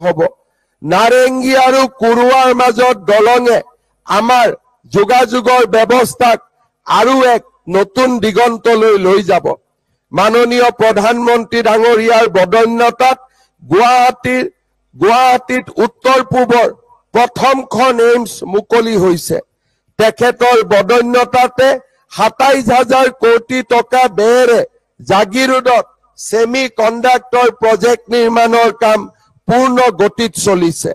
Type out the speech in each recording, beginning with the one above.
হ'ব। নাৰেংগী আৰু কুৰুৱাৰ মাজত দলঙে আমাৰ যোগাযোগৰ ব্যৱস্থাক আৰু এক নতুন দিগন্তলৈ লৈ যাব। মাননীয় প্ৰধানমন্ত্ৰী ডাঙৰীয়াৰ বদান্যতাত গুৱাহাটীত উত্তৰ পূবৰ প্ৰথমখন এইমছ মুকলি হৈছে। তেখেতৰ বদান্যতাতে 27 হাজাৰ কোটি টকা ব্যয়েৰে জাগিৰোডত ছেমি কণ্ডাক্টৰ প্ৰজেক্ট নিৰ্মাণৰ কাম পূৰ্ণ গতিত চলিছে।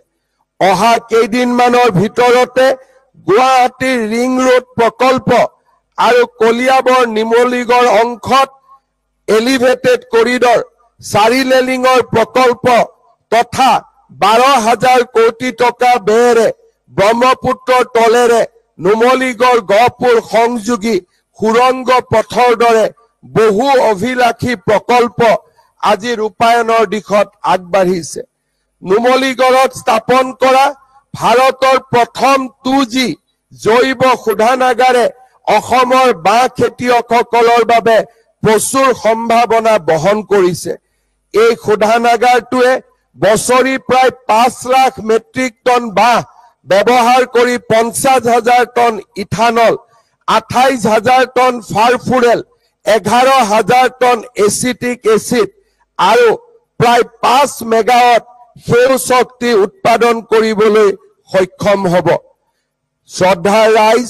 অহা কেইদিনমানৰ ভিতৰতে গুৱাহাটীৰ ৰিং ৰোড প্ৰকল্প আৰু কলিয়াবৰ নুমলীগড় অংশত এলিভেটেড কৰিডৰ চাৰি লেনিঙৰ প্ৰকল্প তথা 12 হাজাৰ কোটি টকা ব্যয়েৰে ব্ৰহ্মপুত্ৰৰ তলেৰে নুমলীগড় গহপুৰ সংযোগী সুৰংগ পথৰ দৰে বহু অভিলাষী প্ৰকল্প আজি ৰূপায়ণৰ দিশত আগবাঢ়িছে। নুমলীগড়ত স্থাপন কৰা ভাৰতৰ প্ৰথম 2G জৈৱ শোধনাগাৰে অসমৰ বাঁহ খেতিয়কসকলৰ বাবে প্ৰচুৰ সম্ভাৱনা বহন কৰিছে। এই শোধনাগাৰটোৱে বছৰি প্ৰায় 5 লাখ মেট্ৰিক টন বাঁহ ব্যৱহাৰ কৰি 50 হাজাৰ টন ইথানল, 28 হাজাৰ টন ফাৰফুৰেল, 11 হাজাৰ টন এচিটিক এচিড আৰু প্ৰায় 5 মেগাৱাট সেউজ শক্তি উৎপাদন কৰিবলৈ সক্ষম হ'ব। শ্ৰদ্ধাৰ ৰাইজ,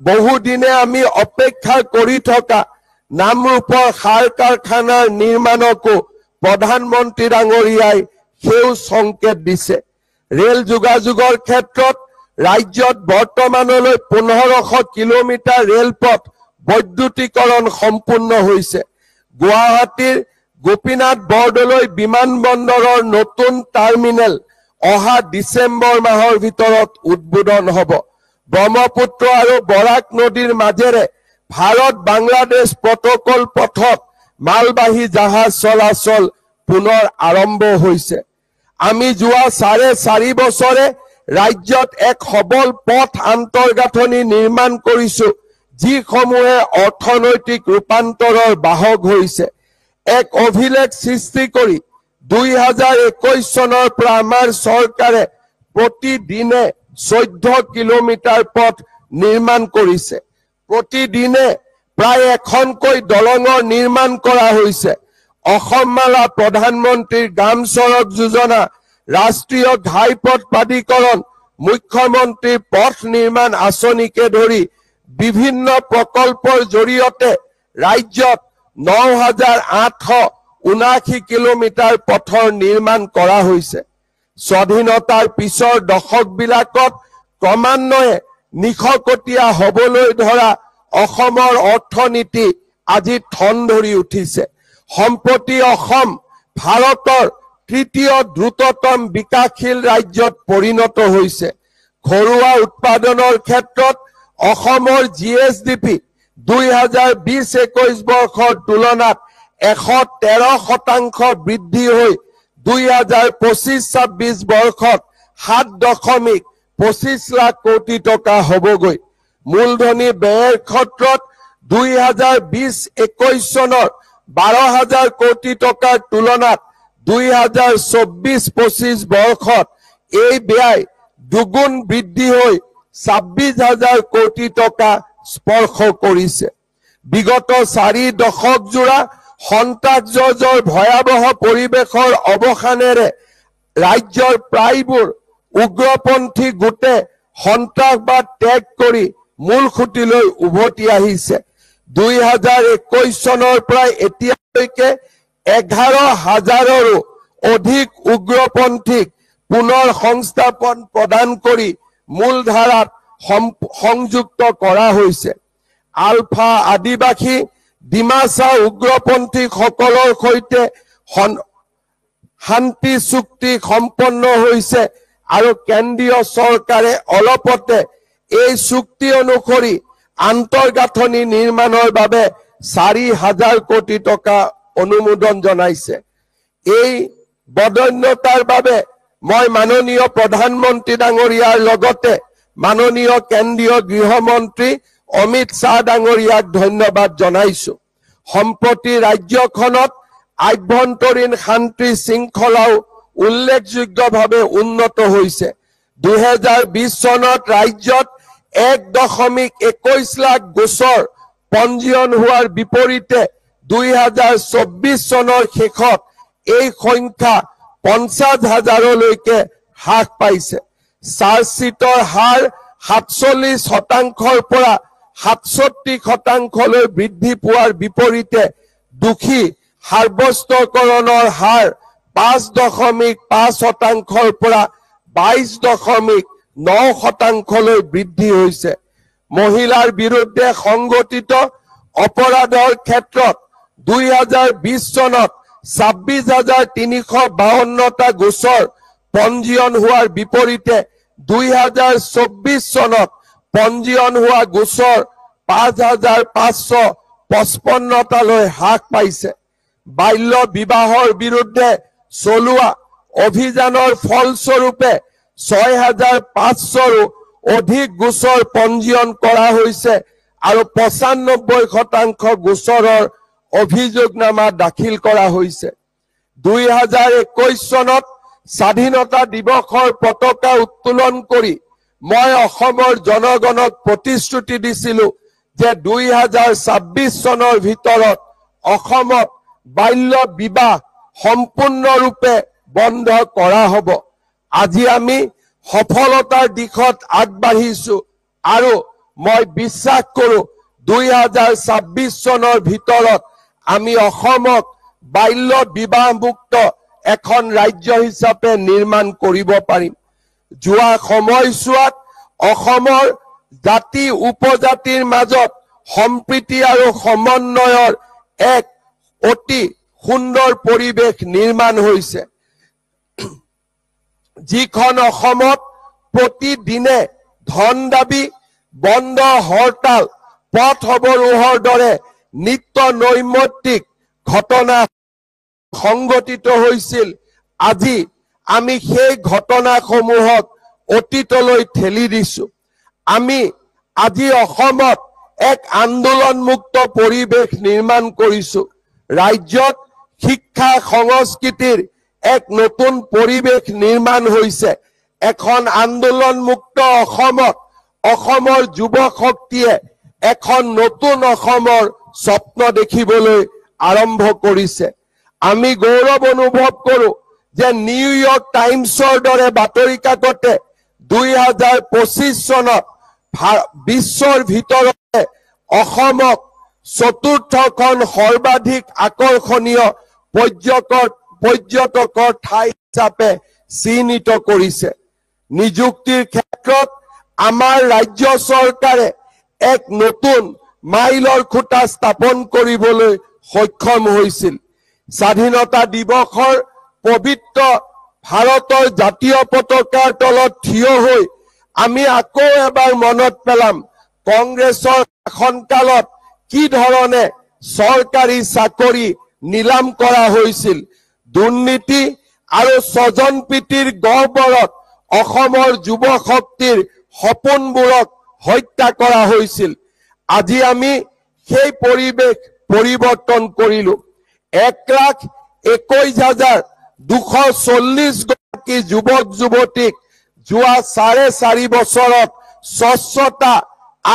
বহুদিনে আমি অপেক্ষা কৰি থকা নামৰূপৰ সাৰ কাৰখানাৰ নিৰ্মাণকো প্ৰধানমন্ত্ৰী ডাঙৰীয়াই সেউজ সংকেত দিছে। ৰেল যোগাযোগৰ ক্ষেত্ৰত ৰাজ্যত বৰ্তমানলৈ 1500 কিলোমিটাৰ ৰেলপথ বৈদ্যুতিকৰণ সম্পূৰ্ণ হৈছে। গুৱাহাটীৰ গোপীনাথ বৰদলৈ বিমানবন্দৰৰ নতুন টাৰ্মিনেল অহা ডিচেম্বৰ মাহৰ ভিতৰত উদ্বোধন হ'ব। ব্ৰহ্মপুত্ৰ আৰু বৰাক নদীৰ মাজেৰে ভাৰত বাংলাদেশ প্ৰটকল পথত মালবাহী জাহাজ চলাচল পুনৰ আৰম্ভ হৈছে। আমি যোৱা 4.5 বছৰে ৰাজ্যত এক সবল পথ আন্তঃগাঁথনি নিৰ্মাণ কৰিছো, যিসমূহে অৰ্থনৈতিক ৰূপান্তৰৰ বাহক হৈছে। এক অভিলেখ সৃষ্টি কৰি 2021 চনৰ পৰা আমাৰ চৰকাৰে প্ৰতিদিনে 14 কিলোমিটাৰ পথ নিৰ্মাণ কৰিছে। প্ৰতিদিনে প্ৰায় এখনকৈ দলঙৰ নিৰ্মাণ কৰা হৈছে। অসমমালা, প্ৰধানমন্ত্ৰীৰ গ্ৰাম চড়ক যোজনা, ৰাষ্ট্ৰীয় ঘাইপথ প্ৰাধিকৰণ, মুখ্যমন্ত্ৰীৰ পথ নিৰ্মাণ আঁচনিকে ধৰি বিভিন্ন প্ৰকল্পৰ জৰিয়তে ৰাজ্যত 9879 কিলোমিটাৰ পথৰ নিৰ্মাণ কৰা হৈছে। স্বাধীনতাৰ পিছৰ দশকবিলাকত ক্ৰমান্বয়ে নিশকতীয়া হবলৈ ধৰা অসমৰ অৰ্থনীতি আজি ঠন ধৰি উঠিছে। সম্প্ৰতি অসম ভাৰতৰ তৃতীয় দ্ৰুততম বিকাশশীল ৰাজ্যত পৰিণত হৈছে। ঘৰুৱা উৎপাদনৰ ক্ষেত্ৰত অসমৰ জিএছডিপি 2020-21 বৰ্ষৰ তুলনাত 113% বৃদ্ধি হৈ 2025-26 বৰ্ষত 7.25 লাখ কোটি টকা হ'বগৈ। মূলধনী ব্যয়ৰ ক্ষেত্ৰত 2020-21 চনৰ 12 হাজাৰ কোটি টকাৰ তুলনাত 2024-25 বৰ্ষত এই ব্যয় দুগুণ বৃদ্ধি হৈ 26 হাজাৰ কোটি টকা স্পৰ্শ কৰিছে। বিগত 4 দশকজোৰা সন্ত্ৰাসজৰ্জৰ ভয়াৱহ পৰিৱেশৰ অৱসানেৰে ৰাজ্যৰ প্ৰায়বোৰ উগ্ৰপন্থী গোটে সন্ত্ৰাসবাদ ত্যাগ কৰি মূল সুঁতিলৈ উভতি আহিছে। 2021 চনৰ পৰা এতিয়ালৈকে 11 হাজাৰৰো অধিক উগ্ৰপন্থীক পুনৰ সংস্থাপন প্ৰদান কৰি মূলধাৰাত সংযুক্ত কৰা হৈছে। আলফা, আদিবাসী, ডিমাচা উগ্ৰপন্থীসকলৰ সৈতে শান্তি চুক্তি সম্পন্ন হৈছে আৰু কেন্দ্ৰীয় চৰকাৰে অলপতে এই চুক্তি অনুসৰি আন্তঃগাঁথনি নিৰ্মাণৰ বাবে 4 হাজাৰ কোটি টকা অনুমোদন জনাইছে। এই বদান্যতাৰ বাবে মই মাননীয় প্ৰধানমন্ত্ৰী ডাঙৰীয়াৰ লগতে মাননীয় কেন্দ্ৰীয় গৃহমন্ত্ৰী অমিত শ্বাহ ডাঙৰীয়াক ধন্যবাদ জনাইছো। সম্প্ৰতি ৰাজ্যখনত আভ্যন্তৰীণ শান্তি শৃংখলাও উল্লেখযোগ্যভাৱে উন্নত হৈছে। 2020 চনত ৰাজ্যত 1.21 লাখ গোচৰ পঞ্জীয়ন হোৱাৰ বিপৰীতে 2024 চনৰ শেষত এই সংখ্যা 50,000লৈকে হ্ৰাস পাইছে। চাৰ্জশ্বিটৰ হাৰ 47%ৰ পৰা 67%লৈ বৃদ্ধি পোৱাৰ বিপৰীতে দোষী সাব্যস্তকৰণৰ হাৰ 5.5%ৰ পৰা 22.9%লৈ বৃদ্ধি হৈছে। মহিলাৰ বিৰুদ্ধে সংঘটিত অপৰাধৰ ক্ষেত্ৰত 2020 চনত 26,352টা গোচৰ পঞ্জীয়ন হোৱাৰ বিপৰীতে 2024 চনত পঞ্জীয়ন হোৱা গোচৰ 5,555টালৈ হ্ৰাস পাইছে। বাল্য বিবাহৰ বিৰুদ্ধে চলোৱা অভিযানৰ ফলস্বৰূপে 6,500ৰো অধিক গোচৰ পঞ্জীয়ন কৰা হৈছে আৰু 95% গোচৰৰ অভিযোগনামা দাখিল কৰা হৈছে। 2021 চনত স্বাধীনতা দিৱসৰ পতাকা উত্তোলন কৰি মই অসমৰ জনগণক প্ৰতিশ্ৰুতি দিছিলো যে 2026 চনৰ ভিতৰত অসমত বাল্য বিবাহ সম্পূৰ্ণৰূপে বন্ধ কৰা হ'ব। আজি আমি সফলতাৰ দিশত আগবাঢ়িছো আৰু মই বিশ্বাস কৰো 2026 চনৰ ভিতৰত আমি অসমক বাল্য বিবাহ মুক্ত এখন ৰাজ্য হিচাপে নিৰ্মাণ কৰিব পাৰিম। যোৱা সময়ছোৱাত অসমৰ জাতি উপজাতিৰ মাজত সম্প্ৰীতি আৰু সমন্বয়ৰ এক অতি সুন্দৰ পৰিৱেশ নিৰ্মাণ হৈছে। যিখন অসমত প্ৰতিদিনে ধন দাবী, বন্ধ, হৰতাল, পথ অৱৰোধৰ দৰে নিত্য নৈমিত্তিক ঘটনা সংঘটিত হৈছিল, আজি আমি সেই ঘটনাসমূহক অতীতলৈ ঠেলি দিছো। আমি আজি অসমত এক আন্দোলনমুক্ত পৰিৱেশ নিৰ্মাণ কৰিছো। ৰাজ্যত শিক্ষা সংস্কৃতিৰ এক নতুন পৰিৱেশ নিৰ্মাণ হৈছে। এখন আন্দোলনমুক্ত অসমত অসমৰ যুৱ শক্তিয়ে এখন নতুন অসমৰ স্বপ্ন দেখিবলৈ আৰম্ভ কৰিছে। আমি গৌৰৱ অনুভৱ কৰো যে নিউয়ৰ্ক টাইমছৰ দৰে বাতৰি কাকতে 2025 চনত বিশ্বৰ ভিতৰতে অসমক চতুৰ্থখন সৰ্বাধিক আকৰ্ষণীয় পৰ্যটকৰ ঠাই হিচাপে চিহ্নিত কৰিছে। নিযুক্তিৰ ক্ষেত্ৰত আমাৰ ৰাজ্য চৰকাৰে এক নতুন মাইলৰ খুঁটা স্থাপন কৰিবলৈ সক্ষম হৈছিল। স্বাধীনতা দিৱসৰ পবিত্ৰ ভাৰতৰ জাতীয় পতাকাৰ তলত থিয় হৈ আমি আকৌ এবাৰ মনত পেলাম কংগ্ৰেছৰ শাসনকালত কি ধৰণে চৰকাৰী চাকৰি নিলাম কৰা হৈছিল। দুৰ্নীতি আৰু স্বজনপ্ৰীতিৰ গহ্বৰত অসমৰ যুৱ শক্তিৰ সপোনবোৰক হত্যা কৰা হৈছিল। আজি আমি সেই পৰিৱেশ পৰিৱৰ্তন কৰিলো। 1,21,240 গৰাকী যুৱক যুৱতীক যোৱা 4.5 বছৰত স্বচ্ছতা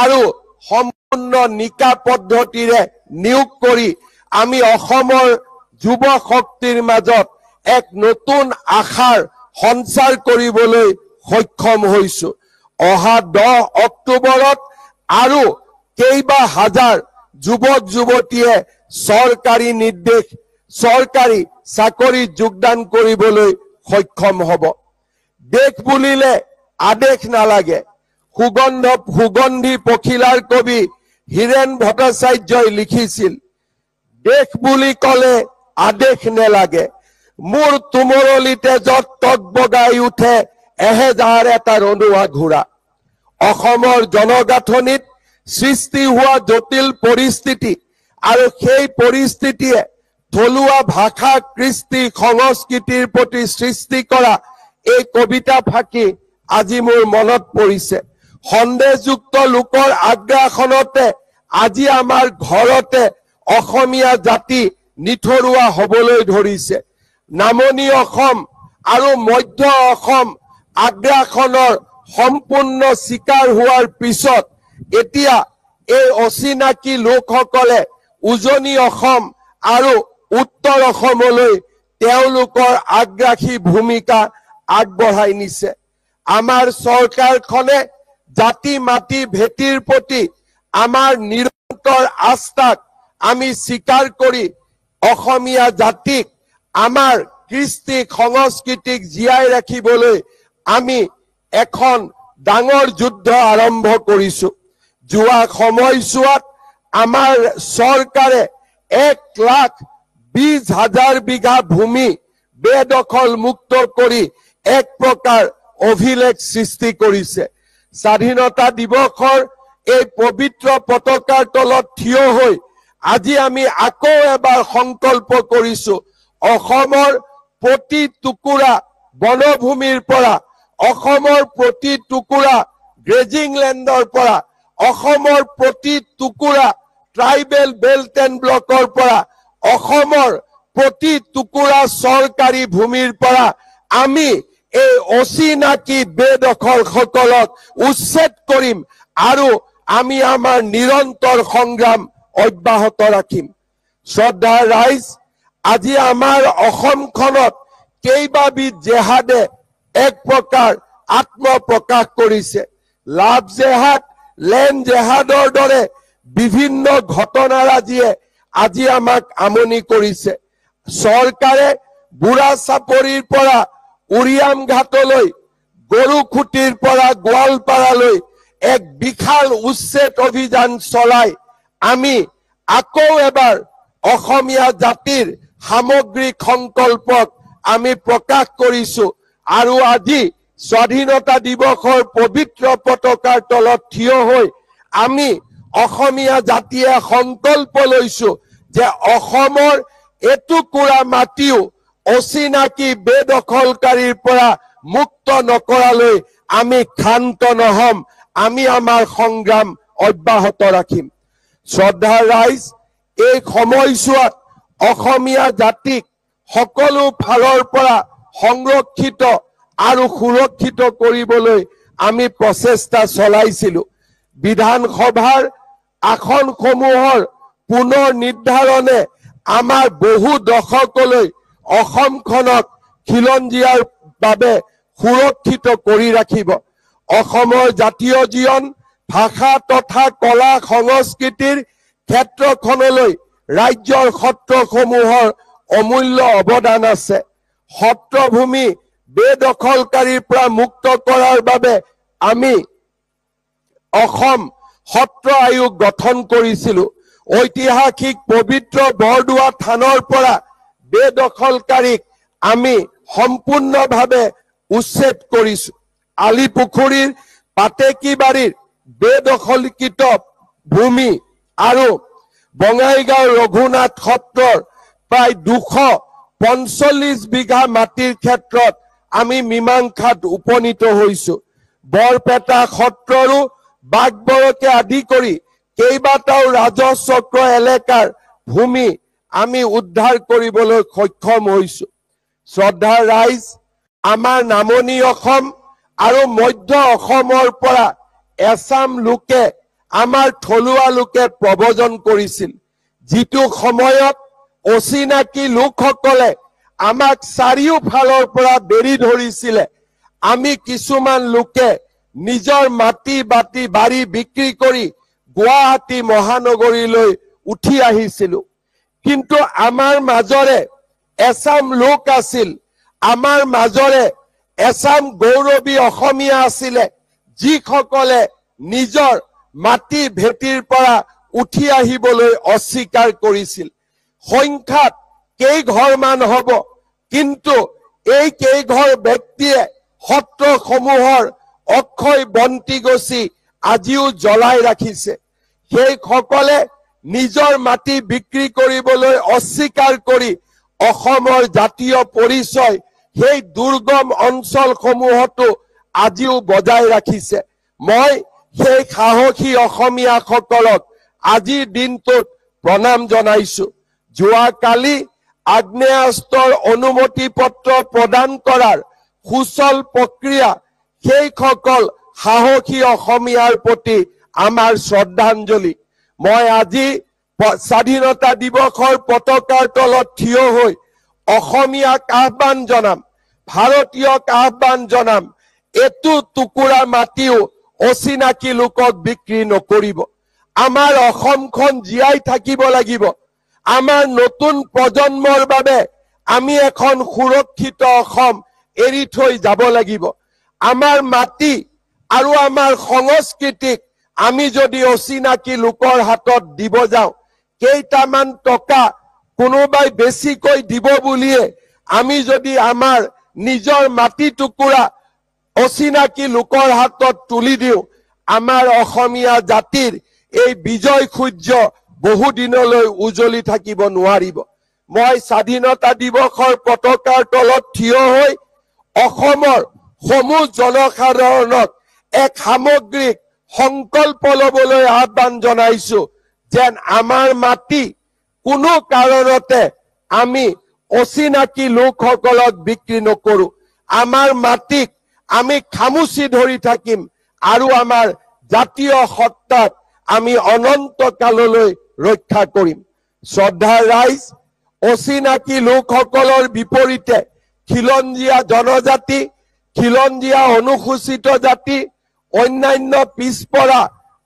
আৰু সম্পূৰ্ণ নিকা পদ্ধতিৰে নিয়োগ কৰি আমি অসমৰ যুৱ শক্তিৰ মাজত এক নতুন আশাৰ সঞ্চাৰ কৰিবলৈ সক্ষম হৈছো। অহা 10 অক্টোবৰত আৰু কেইবা হাজাৰ যুৱক যুৱতীয়ে চৰকাৰী নিৰ্দেশ, চৰকাৰী চাকৰিত যোগদান কৰিবলৈ সক্ষম হ'ব। দেশ বুলিলে আদেশ নালাগে। সুগন্ধি পখিলাৰ কবি হীৰেণ ভট্টাচাৰ্যই লিখিছিল, দেশ বুলি ক'লে আদেশ নেলাগে, মোৰ তুমৰলিতে য'ত টক বগাই উঠে 1001টা ৰণুৱা ঘোঁৰা। অসমৰ জনগাঁথনিত সৃষ্টি হোৱা জটিল পৰিস্থিতি আৰু সেই পৰিস্থিতিয়ে থলুৱা ভাষা, কৃষ্টি, সংস্কৃতিৰ প্ৰতি সৃষ্টি কৰা এই কবিতা ফাঁকি আজি মোৰ মনত পৰিছে। সন্দেহযুক্ত লোকৰ আগ্ৰাসনতে আজি আমাৰ ঘৰতে অসমীয়া জাতি নিথৰুৱা হবলৈ ধৰিছে। নামনি অসম আৰু মধ্য অসম আগ্ৰাসনৰ সম্পূৰ্ণ চিকাৰ হোৱাৰ পিছত এতিয়া এই অচিনাকি লোকসকলে উজনি অসম আৰু উত্তৰ অসমলৈ তেওঁলোকৰ আগ্ৰাসী ভূমিকা আগবঢ়াই নিছে। আমাৰ চৰকাৰখনে জাতি মাটি ভেটিৰ প্ৰতি আমাৰ নিৰন্তৰ আস্থাক আমি স্বীকাৰ কৰি অসমীয়া জাতিক আমাৰ কৃষ্টি সংস্কৃতিক জীয়াই ৰাখিবলৈ আমি এখন ডাঙৰ যুদ্ধ আৰম্ভ কৰিছো। যোৱা সময়ছোৱাত আমাৰ চৰকাৰে 1,20,000 বিঘা ভূমি বেদখল মুক্ত কৰি এক প্ৰকাৰ অভিলেখ সৃষ্টি কৰিছে। স্বাধীনতা দিৱসৰ এই পবিত্ৰ পতাকাৰ তলত থিয় হৈ আজি আমি আকৌ এবাৰ সংকল্প কৰিছো, অসমৰ প্ৰতি টুকুৰা বনভূমিৰ পৰা, অসমৰ প্ৰতি টুকুৰা গ্ৰেজিং লেণ্ডৰ পৰা, অসমৰ প্ৰতি টুকুৰা ট্ৰাইবেল বেল্ট এণ্ড ব্লকৰ পৰা, অসমৰ প্ৰতি টুকুৰা চৰকাৰী ভূমিৰ পৰা আমি এই অচিনাকি বেদখলসকলক উচ্ছেদ কৰিম আৰু আমি আমাৰ নিৰন্তৰ সংগ্ৰাম অব্যাহত ৰাখিম। শ্ৰদ্ধাৰ ৰাইজ, আজি আমাৰ অসমখনত কেইবাবিধ জেহাদে এক প্ৰকাৰ আত্মপ্ৰকাশ কৰিছে। লাভ জেহাদ, লেণ্ড জেহাদৰ দৰে বিভিন্ন ঘটনাৰাজিয়ে আজি আমাক আমনি কৰিছে। চৰকাৰে বুঢ়া চাপৰিৰ পৰা উৰিয়াম ঘাটলৈ, গৰুখুটিৰ পৰা গোৱালপাৰালৈ এক বিশাল উচ্ছেদ অভিযান চলাই আমি আকৌ এবাৰ অসমীয়া জাতিৰ সামগ্ৰিক সংকল্পক আমি প্ৰকাশ কৰিছো আৰু আজি স্বাধীনতা দিৱসৰ পবিত্ৰ পতাকাৰ তলত থিয় হৈ আমি অসমীয়া জাতিয়ে সংকল্প লৈছো যে অসমৰ এটুকুৰা মাটিও অচিনাকি বেদখলকাৰীৰ পৰা মুক্ত নকৰালৈ আমি ক্ষান্ত নহম, আমি আমাৰ সংগ্ৰাম অব্যাহত ৰাখিম। শ্ৰদ্ধাৰ ৰাইজ, এই সময়ছোৱাত অসমীয়া জাতিক সকলো ফালৰ পৰা সংৰক্ষিত আৰু সুৰক্ষিত কৰিবলৈ আমি প্ৰচেষ্টা চলাইছিলো। বিধানসভাৰ আসনসমূহৰ পুনৰ নিৰ্ধাৰণে আমাৰ বহু দশকলৈ অসমখনক খিলঞ্জীয়াৰ বাবে সুৰক্ষিত কৰি ৰাখিব। অসমৰ জাতীয় জীৱন, ভাষা তথা কলা সংস্কৃতিৰ ক্ষেত্ৰখনলৈ ৰাজ্যৰ সত্ৰসমূহৰ অমূল্য অৱদান আছে। সত্ৰভূমি বেদখলকাৰীৰ পৰা মুক্ত কৰাৰ বাবে আমি অসম সত্ৰ আয়োগ গঠন কৰিছিলো। ঐতিহাসিক পবিত্ৰ বৰদোৱা থানৰ পৰা বেদখলকাৰীক আমি সম্পূৰ্ণভাৱে উচ্ছেদ কৰিছো। আলিপুখুৰীৰ পাতেকীবাৰীৰ বেদখলকৃত ভূমি আৰু বঙাইগাঁও ৰঘুনাথ সত্ৰৰ প্ৰায় 245 বিঘা মাটিৰ ক্ষেত্ৰত আমি মীমাংসাত উপনীত হৈছো। বৰপেটা সত্ৰৰো বাঘবৰকে আদি কৰি কেইবাটাও ৰাজহ চক্ৰ এলেকাৰ ভূমি আমি উদ্ধাৰ কৰিবলৈ সক্ষম হৈছো। শ্ৰদ্ধাৰ ৰাইজ, আমাৰ নামনি অসম আৰু মধ্য অসমৰ পৰা এচাম লোকে, আমাৰ থলুৱা লোকে প্ৰব্ৰজন কৰিছিল। যিটো সময়ত অচিনাকি লোকসকলে আমাক চাৰিওফালৰ পৰা বেৰি ধৰিছিলে, আমি কিছুমান লোকে নিজৰ মাটি বাটি বাৰী বিক্ৰী কৰি গুৱাহাটী মহানগৰীলৈ উঠি আহিছিলো। কিন্তু আমাৰ মাজৰে এচাম লোক আছিল, আমাৰ মাজৰে এচাম গৌৰৱী অসমীয়া আছিলে, যিসকলে নিজৰ মাটি ভেটিৰ পৰা উঠি আহিবলৈ অস্বীকাৰ কৰিছিল। সংখ্যাত কেইঘৰমান হ'ব, কিন্তু এই কেইঘৰ ব্যক্তিয়ে সত্ৰসমূহৰ অক্ষয় বন্তি গছি আজিও জ্বলাই ৰাখিছে। সেইসকলে নিজৰ মাটি বিক্ৰী কৰিবলৈ অস্বীকাৰ কৰি অসমৰ জাতীয় পৰিচয় সেই দুৰ্গম অঞ্চলসমূহতো আজিও বজাই ৰাখিছে। মই সেই সাহসী অসমীয়াসকলক আজিৰ দিনটোত প্ৰণাম জনাইছো। যোৱাকালি আগ্নেয়াস্ত্ৰৰ অনুমতি পত্ৰ প্ৰদান কৰাৰ সুচল প্ৰক্ৰিয়া সেইসকল সাহসী অসমীয়াৰ প্ৰতি আমাৰ শ্ৰদ্ধাঞ্জলি। মই আজি স্বাধীনতা দিৱসৰ পতাকাৰ তলত থিয় হৈ অসমীয়াক আহ্বান জনাম, ভাৰতীয়ক আহ্বান জনাম, এইটো টুকুৰা মাটিও অচিনাকি লোকক বিক্ৰী নকৰিব। আমাৰ অসমখন জীয়াই থাকিব লাগিব। আমাৰ নতুন প্ৰজন্মৰ বাবে আমি এখন সুৰক্ষিত অসম এৰি থৈ যাব লাগিব। আমাৰ মাটি আৰু আমাৰ সংস্কৃতিক আমি যদি অচিনাকি লোকৰ হাতত দিব যাওঁ, কেইটামান টকা কোনোবাই বেছিকৈ দিব বুলিয়ে আমি যদি আমাৰ নিজৰ মাটি টুকুৰা অচিনাকি লোকৰ হাতত তুলি দিওঁ, আমাৰ অসমীয়া জাতিৰ এই বিজয় সূৰ্য বহুদিনলৈ উজলি থাকিব নোৱাৰিব। মই স্বাধীনতা দিৱসৰ পতাকাৰ তলত থিয় হৈ অসমৰ সমূহ জনসাধাৰণক এক সামগ্ৰিক সংকল্প ল'বলৈ আহ্বান জনাইছো যেন আমাৰ মাটি কোনো কাৰণতে আমি অচিনাকি লোকসকলক বিক্ৰী নকৰো। আমাৰ মাটিক আমি খামুচি ধৰি থাকিম আৰু আমাৰ জাতীয় সত্তাক আমি অনন্ত কাললৈ ৰক্ষা কৰিম। শ্ৰদ্ধাৰ ৰাইজ, অচিনাকি লোকসকলৰ বিপৰীতে খিলঞ্জীয়া জনজাতি, খিলঞ্জীয়া অনুসূচিত জাতি, অন্যান্য পিছপৰা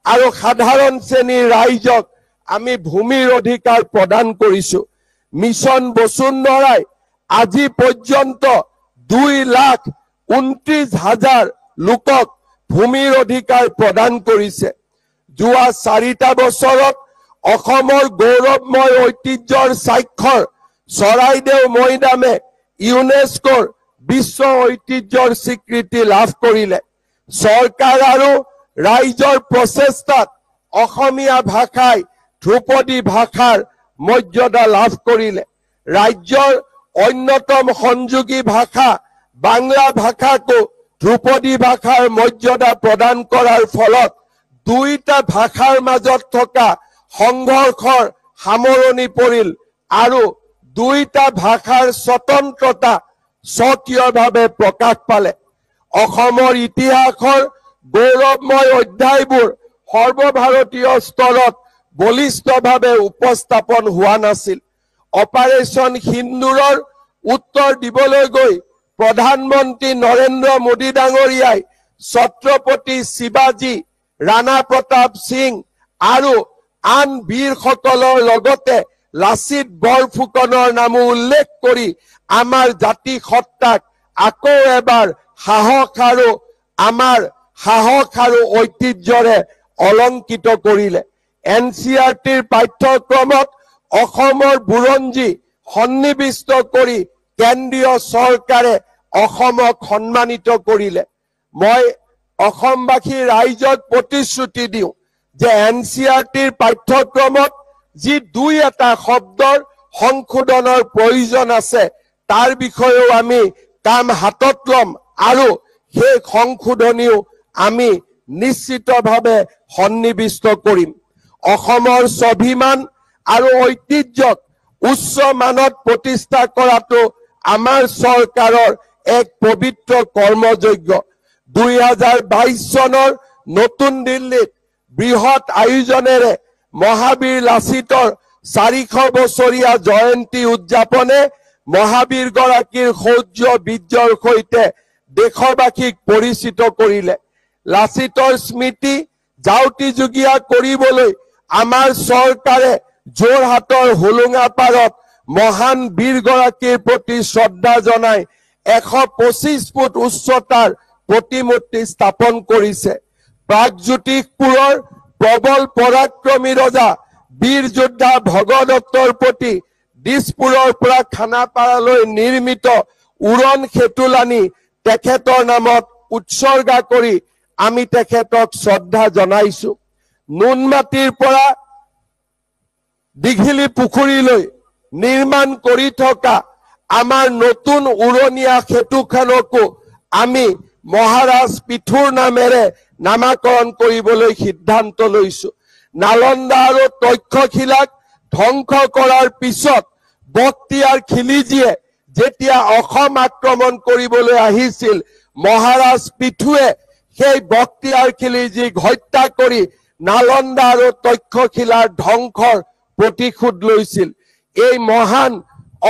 আৰু সাধাৰণ শ্ৰেণীৰ ৰাইজক আমি ভূমিৰ অধিকাৰ প্ৰদান কৰিছো। মিছন বসুন্ধৰাই আজি পৰ্যন্ত 2,29,000 লোকক ভূমিৰ অধিকাৰ প্ৰদান কৰিছে। যোৱা 4টা বছৰত অসমৰ গৌৰৱময় ঐতিহ্যৰ স্বাক্ষৰ চৰাইদেউ মৈদামে ইউনেস্কোৰ বিশ্ব ঐতিহ্যৰ স্বীকৃতি লাভ কৰিলে। চৰকাৰ আৰু ৰাইজৰ প্ৰচেষ্টাত অসমীয়া ভাষাই ধ্ৰুপদী ভাষাৰ মৰ্যাদা লাভ কৰিলে। ৰাজ্যৰ অন্যতম সংযোগী ভাষা বাংলা ভাষাকো ধ্ৰুপদী ভাষাৰ মৰ্যাদা প্ৰদান কৰাৰ ফলত দুইটা ভাষাৰ মাজত থকা সংঘৰ্ষৰ সামৰণি পৰিল আৰু দুইটা ভাষাৰ স্বতন্ত্ৰতা স্বকীয়ভাৱে প্ৰকাশ পালে। অসমৰ ইতিহাসৰ গৌৰৱময় অধ্যায়বোৰ সৰ্বভাৰতীয় স্তৰত বলিষ্ঠভাৱে উপস্থাপন হোৱা নাছিল। অপাৰেশ্যন সিন্দুৰৰ উত্তৰ দিবলৈ গৈ প্ৰধানমন্ত্ৰী নৰেন্দ্ৰ মোদী ডাঙৰীয়াই ছত্ৰপতি শিৱাজী, ৰাণা প্ৰতাপ সিং আৰু আন বীৰসকলৰ লগতে লাচিত বৰফুকনৰ নামো উল্লেখ কৰি আমাৰ জাতি সত্তাক আকৌ এবাৰ সাহস আৰু আমাৰ সাহস আৰু ঐতিহ্যৰে অলংকৃত কৰিলে। NCERTৰ পাঠ্যক্ৰমত অসমৰ বুৰঞ্জী সন্নিৱিষ্ট কৰি কেন্দ্ৰীয় চৰকাৰে অসমক সন্মানিত কৰিলে। মই অসমবাসী ৰাইজক প্ৰতিশ্ৰুতি দিওঁ যে NCERTৰ পাঠ্যক্ৰমত যি দুই এটা শব্দৰ সংশোধনৰ প্ৰয়োজন আছে তাৰ বিষয়েও আমি কাম হাতত ল'ম আৰু সেই সংশোধনীও আমি নিশ্চিতভাৱে সন্নিৱিষ্ট কৰিম। অসমৰ স্বাভিমান আৰু ঐতিহ্যক উচ্চ মানত প্ৰতিষ্ঠা কৰাটো আমাৰ চৰকাৰৰ এক পবিত্ৰ কৰ্মযজ্ঞ। 2022 চনৰ নতুন দিল্লীত বৃহৎ আয়োজনেৰে মহাবীৰ লাচিতৰ 400 বছৰীয়া জয়ন্তী উদযাপনে মহাবীৰগৰাকীৰ শৌৰ্য বীৰ্যৰ সৈতে দেশবাসীক পৰিচিত কৰিলে। লাচিতৰ স্মৃতি যাউতিযুগীয়া কৰিবলৈ আমাৰ চৰকাৰে যোৰহাটৰ হোলোঙাপাৰত মহান বীৰগৰাকীৰ প্ৰতি শ্ৰদ্ধা জনাই 125 ফুট উচ্চতাৰ প্ৰতিমূৰ্তি স্থাপন কৰিছে। প্ৰাগজ্যোতিষপুৰৰ প্ৰবল পৰাক্ৰমী ৰজা বীৰ যোদ্ধা ভগদত্তৰ প্ৰতি দিছপুৰৰ পৰা খানাপাৰালৈ নিৰ্মিত উৰণ সেতুলানি তেখেতৰ নামত উৎসৰ্গা কৰি আমি তেখেতক শ্ৰদ্ধা জনাইছো। নুনমাটিৰ পৰা দীঘলী পুখুৰীলৈ নিৰ্মাণ কৰি থকা আমাৰ নতুন উৰণীয়া সেতুখনকো আমি মহাৰাজ পিঠুৰ নামেৰে নামাকৰণ কৰিবলৈ সিদ্ধান্ত লৈছো। নালন্দা আৰু তক্ষশিলাক ধ্বংস কৰাৰ পিছত বক্তিয়াৰ খিলিজীয়ে যেতিয়া অসম আক্ৰমণ কৰিবলৈ আহিছিল, মহাৰাজ পৃথুৱে সেই বক্তিয়াৰ খিলিজীক হত্যা কৰি নালন্দা আৰু তক্ষশিলাৰ ধ্বংসৰ প্ৰতিশোধ লৈছিল। এই মহান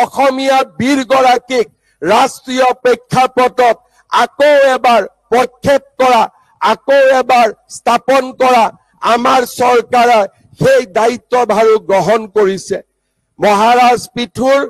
অসমীয়া বীৰগৰাকীক ৰাষ্ট্ৰীয় প্ৰেক্ষাপটত আকৌ এবাৰ প্ৰক্ষেপ কৰা, আকৌ এবাৰ স্থাপন কৰা আমাৰ চৰকাৰে সেই দায়িত্বভাৰো গ্ৰহণ কৰিছে। মহাৰাজ পৃথুৰ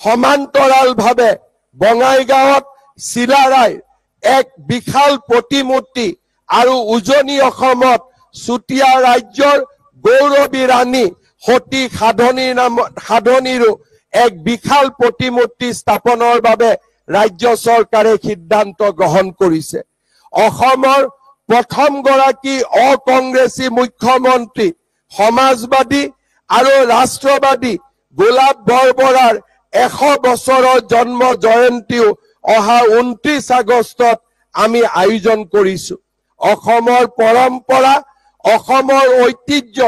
সমান্তৰালভাৱে বঙাইগাঁৱত চিলাৰায়ৰ এক বিশাল প্ৰতিমূৰ্তি আৰু উজনি অসমত চুতীয়া ৰাজ্যৰ গৌৰৱী ৰাণী সতী সাধনীৰ নাম সাধনীৰো এক বিশাল প্ৰতিমূৰ্তি স্থাপনৰ বাবে ৰাজ্য চৰকাৰে সিদ্ধান্ত গ্ৰহণ কৰিছে। অসমৰ প্ৰথমগৰাকী অকংগ্ৰেছী মুখ্যমন্ত্ৰী, সমাজবাদী আৰু ৰাষ্ট্ৰবাদী গোলাপ বৰবৰাৰ 100 বছৰৰ জন্ম জয়ন্তীও অহা 29 আগষ্টত আমি আয়োজন কৰিছো। অসমৰ পৰম্পৰা, অসমৰ ঐতিহ্য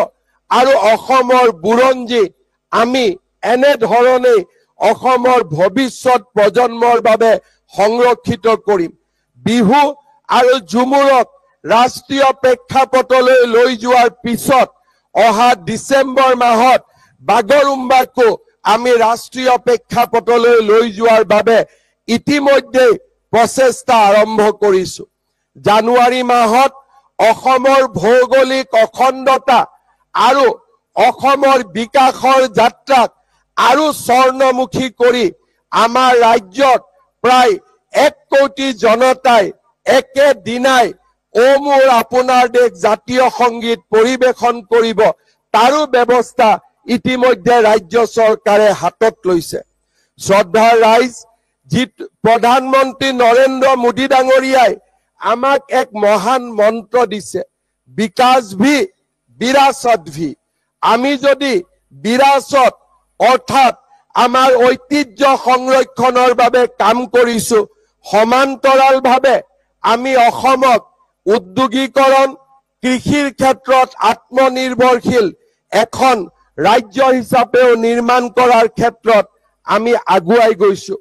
আৰু অসমৰ বুৰঞ্জী আমি এনেধৰণেই অসমৰ ভৱিষ্যত প্ৰজন্মৰ বাবে সংৰক্ষিত কৰিম। বিহু আৰু ঝুমুৰক ৰাষ্ট্ৰীয় প্ৰেক্ষাপটলৈ লৈ যোৱাৰ পিছত অহা ডিচেম্বৰ মাহত বাগৰুম্বাকো আমি ৰাষ্ট্ৰীয় প্ৰেক্ষাপটলৈ লৈ যোৱাৰ বাবে ইতিমধ্যে প্ৰচেষ্টা আৰম্ভ কৰিছো। জানুৱাৰী মাহত অসমৰ ভৌগোলিক অখণ্ডতা আৰু অসমৰ বিকাশৰ যাত্ৰাক আৰু স্বৰ্ণমুখী কৰি আমাৰ ৰাজ্যত প্ৰায় 1 কোটি জনতাই একেদিনাই অ মোৰ আপোনাৰ দেশ জাতীয় সংগীত পৰিৱেশন কৰিব, তাৰো ব্যৱস্থা ইতিমধ্যে ৰাজ্য চৰকাৰে হাতত লৈছে। শ্ৰদ্ধাৰ ৰাইজ, যি প্ৰধানমন্ত্ৰী নৰেন্দ্ৰ মোদী ডাঙৰীয়াই আমাক এক মহান মন্ত্ৰ দিছে, বিকাশ ভি বিৰাচত ভি। আমি যদি বিৰাচত অৰ্থাৎ আমাৰ ঐতিহ্য সংৰক্ষণৰ বাবে কাম কৰিছো, সমান্তৰালভাৱে আমি অসমক উদ্যোগীকৰণ, কৃষিৰ ক্ষেত্ৰত আত্মনিৰ্ভৰশীল এখন ৰাজ্য হিচাপেও নিৰ্মাণ কৰাৰ ক্ষেত্ৰত আমি আগুৱাই গৈছো।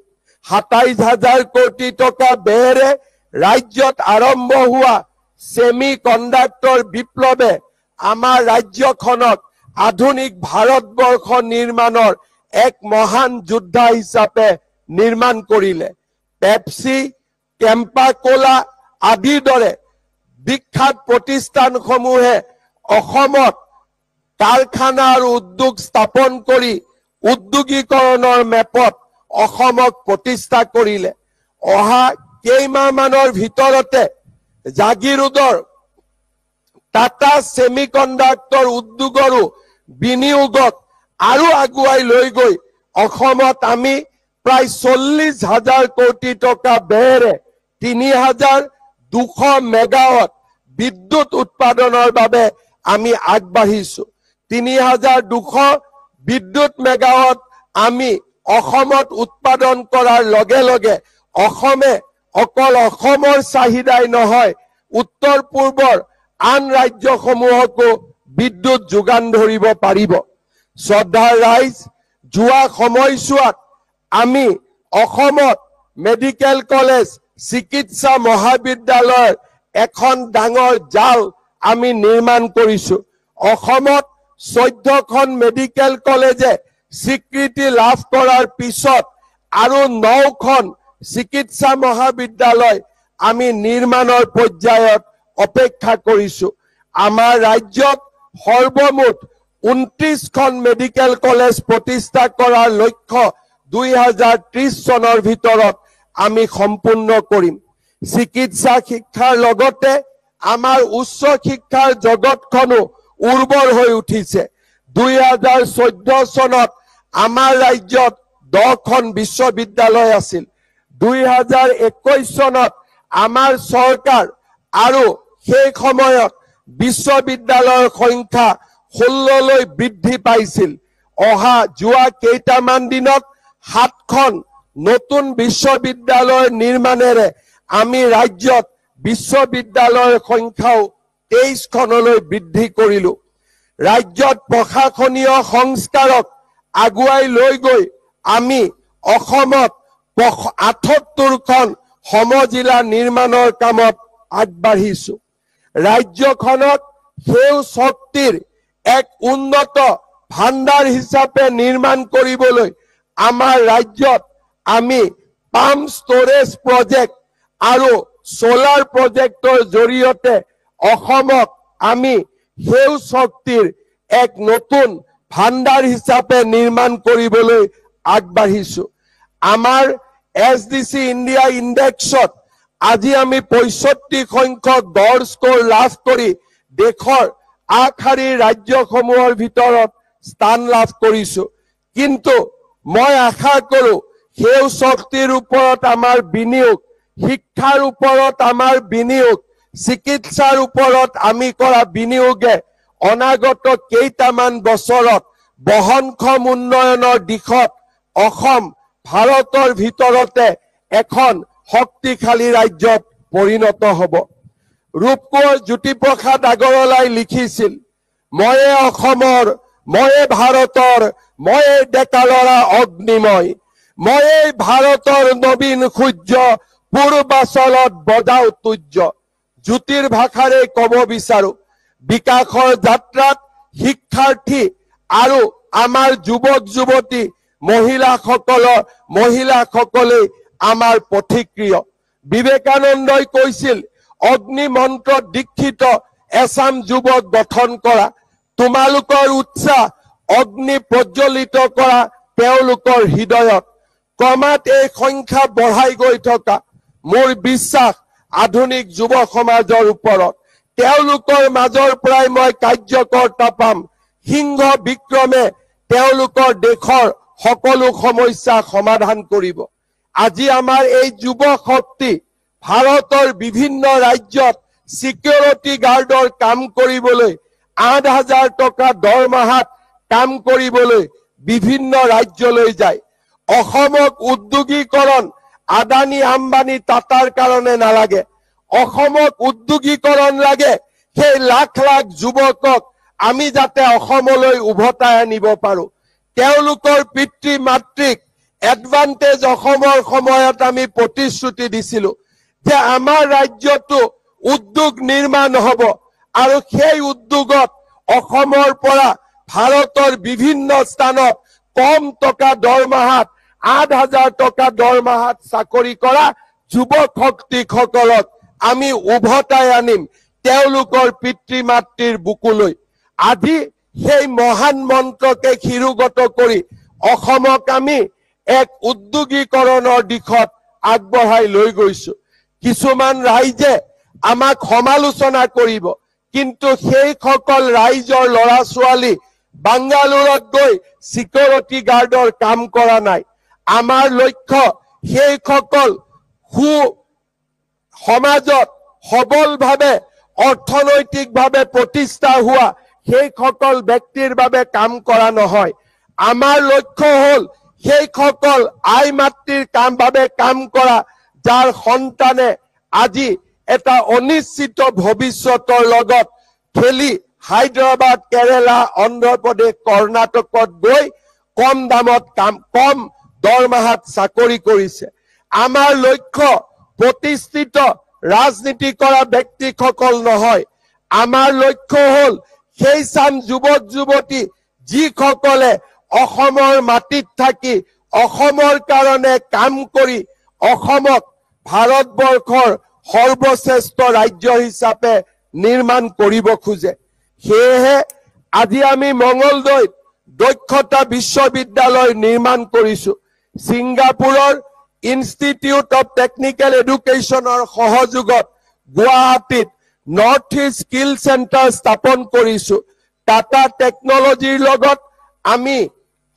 27 হাজাৰ কোটি টকা ব্যয়েৰে ৰাজ্যত আৰম্ভ হোৱা ছেমি কণ্ডাক্টৰ বিপ্লৱে আমাৰ ৰাজ্যখনক আধুনিক ভাৰতবৰ্ষ নিৰ্মাণৰ এক মহান যোদ্ধা হিচাপে নিৰ্মাণ কৰিলে। পেপচি, কেম্পা কোলা আদিৰ দৰে বিখ্যাত প্ৰতিষ্ঠানসমূহে অসমত কাৰখানা আৰু উদ্যোগ স্থাপন কৰি উদ্যোগীকৰণৰ মেপত অসমক প্ৰতিষ্ঠা কৰিলে। অহা কেইমাহমানৰ ভিতৰতে জাগিৰোডৰ টাটা ছেমি কণ্ডাক্টৰ উদ্যোগৰো বিনিয়োগক আৰু আগুৱাই লৈ গৈ অসমত আমি প্ৰায় 40 হাজাৰ কোটি টকা ব্যয়েৰে 3200 মেগাৱাট বিদ্যুৎ উৎপাদনৰ বাবে আমি আগবাঢ়িছো। 3200 বিদ্যুৎ মেগাৱাট আমি অসমত উৎপাদন কৰাৰ লগে লগে অসমে অকল অসমৰ চাহিদাই নহয়, উত্তৰ পূৰ্বৰ আন ৰাজ্যসমূহকো বিদ্যুৎ যোগান ধৰিব পাৰিব। শ্ৰদ্ধাৰ ৰাইজ, যোৱা সময়ছোৱাত আমি অসমত মেডিকেল কলেজ, চিকিৎসা মহাবিদ্যালয়ৰ এখন ডাঙৰ জাল আমি নিৰ্মাণ কৰিছো। অসমত 14খন মেডিকেল কলেজে স্বীকৃতি লাভ কৰাৰ পিছত আৰু 9খন চিকিৎসা মহাবিদ্যালয় আমি নিৰ্মাণৰ পৰ্যায়ত অপেক্ষা কৰিছো। আমাৰ ৰাজ্যত সৰ্বমুঠ 29খন মেডিকেল কলেজ প্ৰতিষ্ঠা কৰাৰ লক্ষ্য 2030 চনৰ ভিতৰত আমি সম্পূৰ্ণ কৰিম। চিকিৎসা শিক্ষাৰ লগতে আমাৰ উচ্চ শিক্ষাৰ জগতখনো উৰ্বৰ হৈ উঠিছে। 2014 চনত আমাৰ ৰাজ্যত 10খন বিশ্ববিদ্যালয় আছিল। 2021 চনত আমাৰ চৰকাৰ আৰু সেই সময়ত বিশ্ববিদ্যালয়ৰ সংখ্যা 16লৈ বৃদ্ধি পাইছিল। অহা যোৱা কেইটামান দিনত 7খন নতুন বিশ্ববিদ্যালয় নিৰ্মাণেৰে আমি ৰাজ্যত বিশ্ববিদ্যালয়ৰ সংখ্যাও 23খনলৈ বৃদ্ধি কৰিলো। ৰাজ্যত প্ৰশাসনীয় সংস্কাৰক আগুৱাই লৈ গৈ আমি অসমত 78খন সমজিলা নিৰ্মাণৰ কামত আগবাঢ়িছো। ৰাজ্যখনক সেউজ শক্তিৰ এক উন্নত ভাণ্ডাৰ হিচাপে নিৰ্মাণ কৰিবলৈ আমাৰ ৰাজ্যত আমি পাম্প ষ্টৰেজ প্ৰজেক্ট আৰু সোলাৰ প্ৰজেক্টৰ জৰিয়তে অসমক আমি সেউজ শক্তিৰ এক নতুন ভাণ্ডাৰ হিচাপে নিৰ্মাণ কৰিবলৈ আগবাঢ়িছো। আমাৰ এছডিচি ইণ্ডিয়া ইণ্ডেক্সত আজি আমি 65 সংখ্যক গড় স্ক'ৰ লাভ কৰি দেশৰ আগশাৰীৰ ৰাজ্যসমূহৰ ভিতৰত স্থান লাভ কৰিছো। কিন্তু মই আশা কৰো সেউজ শক্তিৰ ওপৰত আমাৰ বিনিয়োগ, শিক্ষাৰ ওপৰত আমাৰ বিনিয়োগ, চিকিৎসাৰ ওপৰত আমি কৰা বিনিয়োগে অনাগত কেইটামান বছৰত বহনক্ষম উন্নয়নৰ দিশত অসম ভাৰতৰ ভিতৰতে এখন শক্তিশালী ৰাজ্যত পৰিণত হ'ব। ৰূপকোঁৱৰ জ্যোতিপ্ৰসাদ আগৰৱালাই লিখিছিল, ময়ে অসমৰ, ময়ে ভাৰতৰ, ময়ে ডেকা ল'ৰা অগ্নিময়, ময়ে ভাৰতৰ নবীন সূৰ্য, পূৰ্বাচলত বজাও তুৰ্য। জ্যোতিৰ ভাষাৰে ক'ব বিচাৰো, বিকাশৰ যাত্ৰাত শিক্ষাৰ্থী আৰু আমাৰ যুৱক যুৱতী, মহিলাসকলেই আমাৰ পথিক্ৰিয়। বিবেকানন্দই কৈছিল, অগ্নি মন্ত্ৰত দীক্ষিত এচাম যুৱক গঠন কৰা, তোমালোকৰ উৎসাহ অগ্নি প্ৰজ্বলিত কৰা তেওঁলোকৰ হৃদয়ত। ক্ৰমাৎ এই সংখ্যা বঢ়াই গৈ থকা মোৰ বিশ্বাস আধুনিক যুৱ সমাজৰ ওপৰত। তেওঁলোকৰ মাজৰ পৰাই মই কাৰ্যকৰ্তা পাম। সিংহ বিক্ৰমে তেওঁলোকৰ দেশৰ সকলো সমস্যা সমাধান কৰিব। আজি আমাৰ এই যুৱ শক্তি ভাৰতৰ বিভিন্ন ৰাজ্যত চিকিউৰিটি গাৰ্ডৰ কাম কৰিবলৈ, 8000 টকা দৰমহাত কাম কৰিবলৈ বিভিন্ন ৰাজ্যলৈ যায়। অসমক উদ্যোগীকৰণ আদানী, আম্বানী, টাটাৰ কাৰণে নালাগে। অসমক উদ্যোগীকৰণ লাগে সেই লাখ লাখ যুৱকক আমি যাতে অসমলৈ উভতাই আনিব পাৰো। তেওঁলোকৰ পিতৃ মাতৃক এডভান্টেজ অসমৰ সময়ত আমি প্ৰতিশ্ৰুতি দিছিলো যে আমাৰ ৰাজ্যতো উদ্যোগ নিৰ্মাণ হ'ব আৰু সেই উদ্যোগত অসমৰ পৰা ভাৰতৰ বিভিন্ন স্থানত কম টকা দৰমহাত, 8000 টকা দৰমহাত চাকৰি কৰা যুৱক শক্তিসকলক আমি উভতাই আনিম তেওঁলোকৰ পিতৃ মাতৃৰ বুকুলৈ। আজি সেই মহান মন্ত্ৰকে শিৰোগত কৰি অসমক আমি এক উদ্যোগীকৰণৰ দিশত আগবঢ়াই লৈ গৈছো। কিছুমান ৰাইজে আমাক সমালোচনা কৰিব, কিন্তু সেইসকল ৰাইজৰ ল'ৰা ছোৱালী বাংগালোৰত গৈ চিকিউৰিটি গাৰ্ডৰ কাম কৰা নাই। আমাৰ লক্ষ্য সেইসকল সু সমাজত সবলভাৱে অৰ্থনৈতিকভাৱে প্ৰতিষ্ঠা হোৱা সেইসকল ব্যক্তিৰ বাবে কাম কৰা নহয়। আমাৰ লক্ষ্য হ'ল সেইসকল আই মাতৃৰ বাবে কাম কৰা, যাৰ সন্তানে আজি এটা অনিশ্চিত ভৱিষ্যতৰ লগত খেলি হায়দৰাবাদ, কেৰেলা, অন্ধ্ৰপ্ৰদেশ, কৰ্ণাটকত গৈ কম দামত কাম, কম দৰমহাত চাকৰি কৰিছে। আমাৰ লক্ষ্য প্ৰতিষ্ঠিত ৰাজনীতি কৰা ব্যক্তিসকল নহয়। আমাৰ লক্ষ্য হ'ল সেই চাম যুৱক যুৱতী যিসকলে অসমৰ মাটিত থাকি অসমৰ কাৰণে কাম কৰি অসমক ভাৰতবৰ্ষৰ সৰ্বশ্ৰেষ্ঠ ৰাজ্য হিচাপে নিৰ্মাণ কৰিব খোজে। সেয়েহে আজি আমি মঙলদৈত দক্ষতা বিশ্ববিদ্যালয় নিৰ্মাণ কৰিছো। ছিংগাপুৰৰ ইনষ্টিটিউট অৱ টেকনিকেল এডুকেশ্যনৰ সহযোগত গুৱাহাটীত নৰ্থ ইষ্ট স্কিল চেণ্টাৰ স্থাপন কৰিছো। টাটা টেকনলজিৰ লগত আমি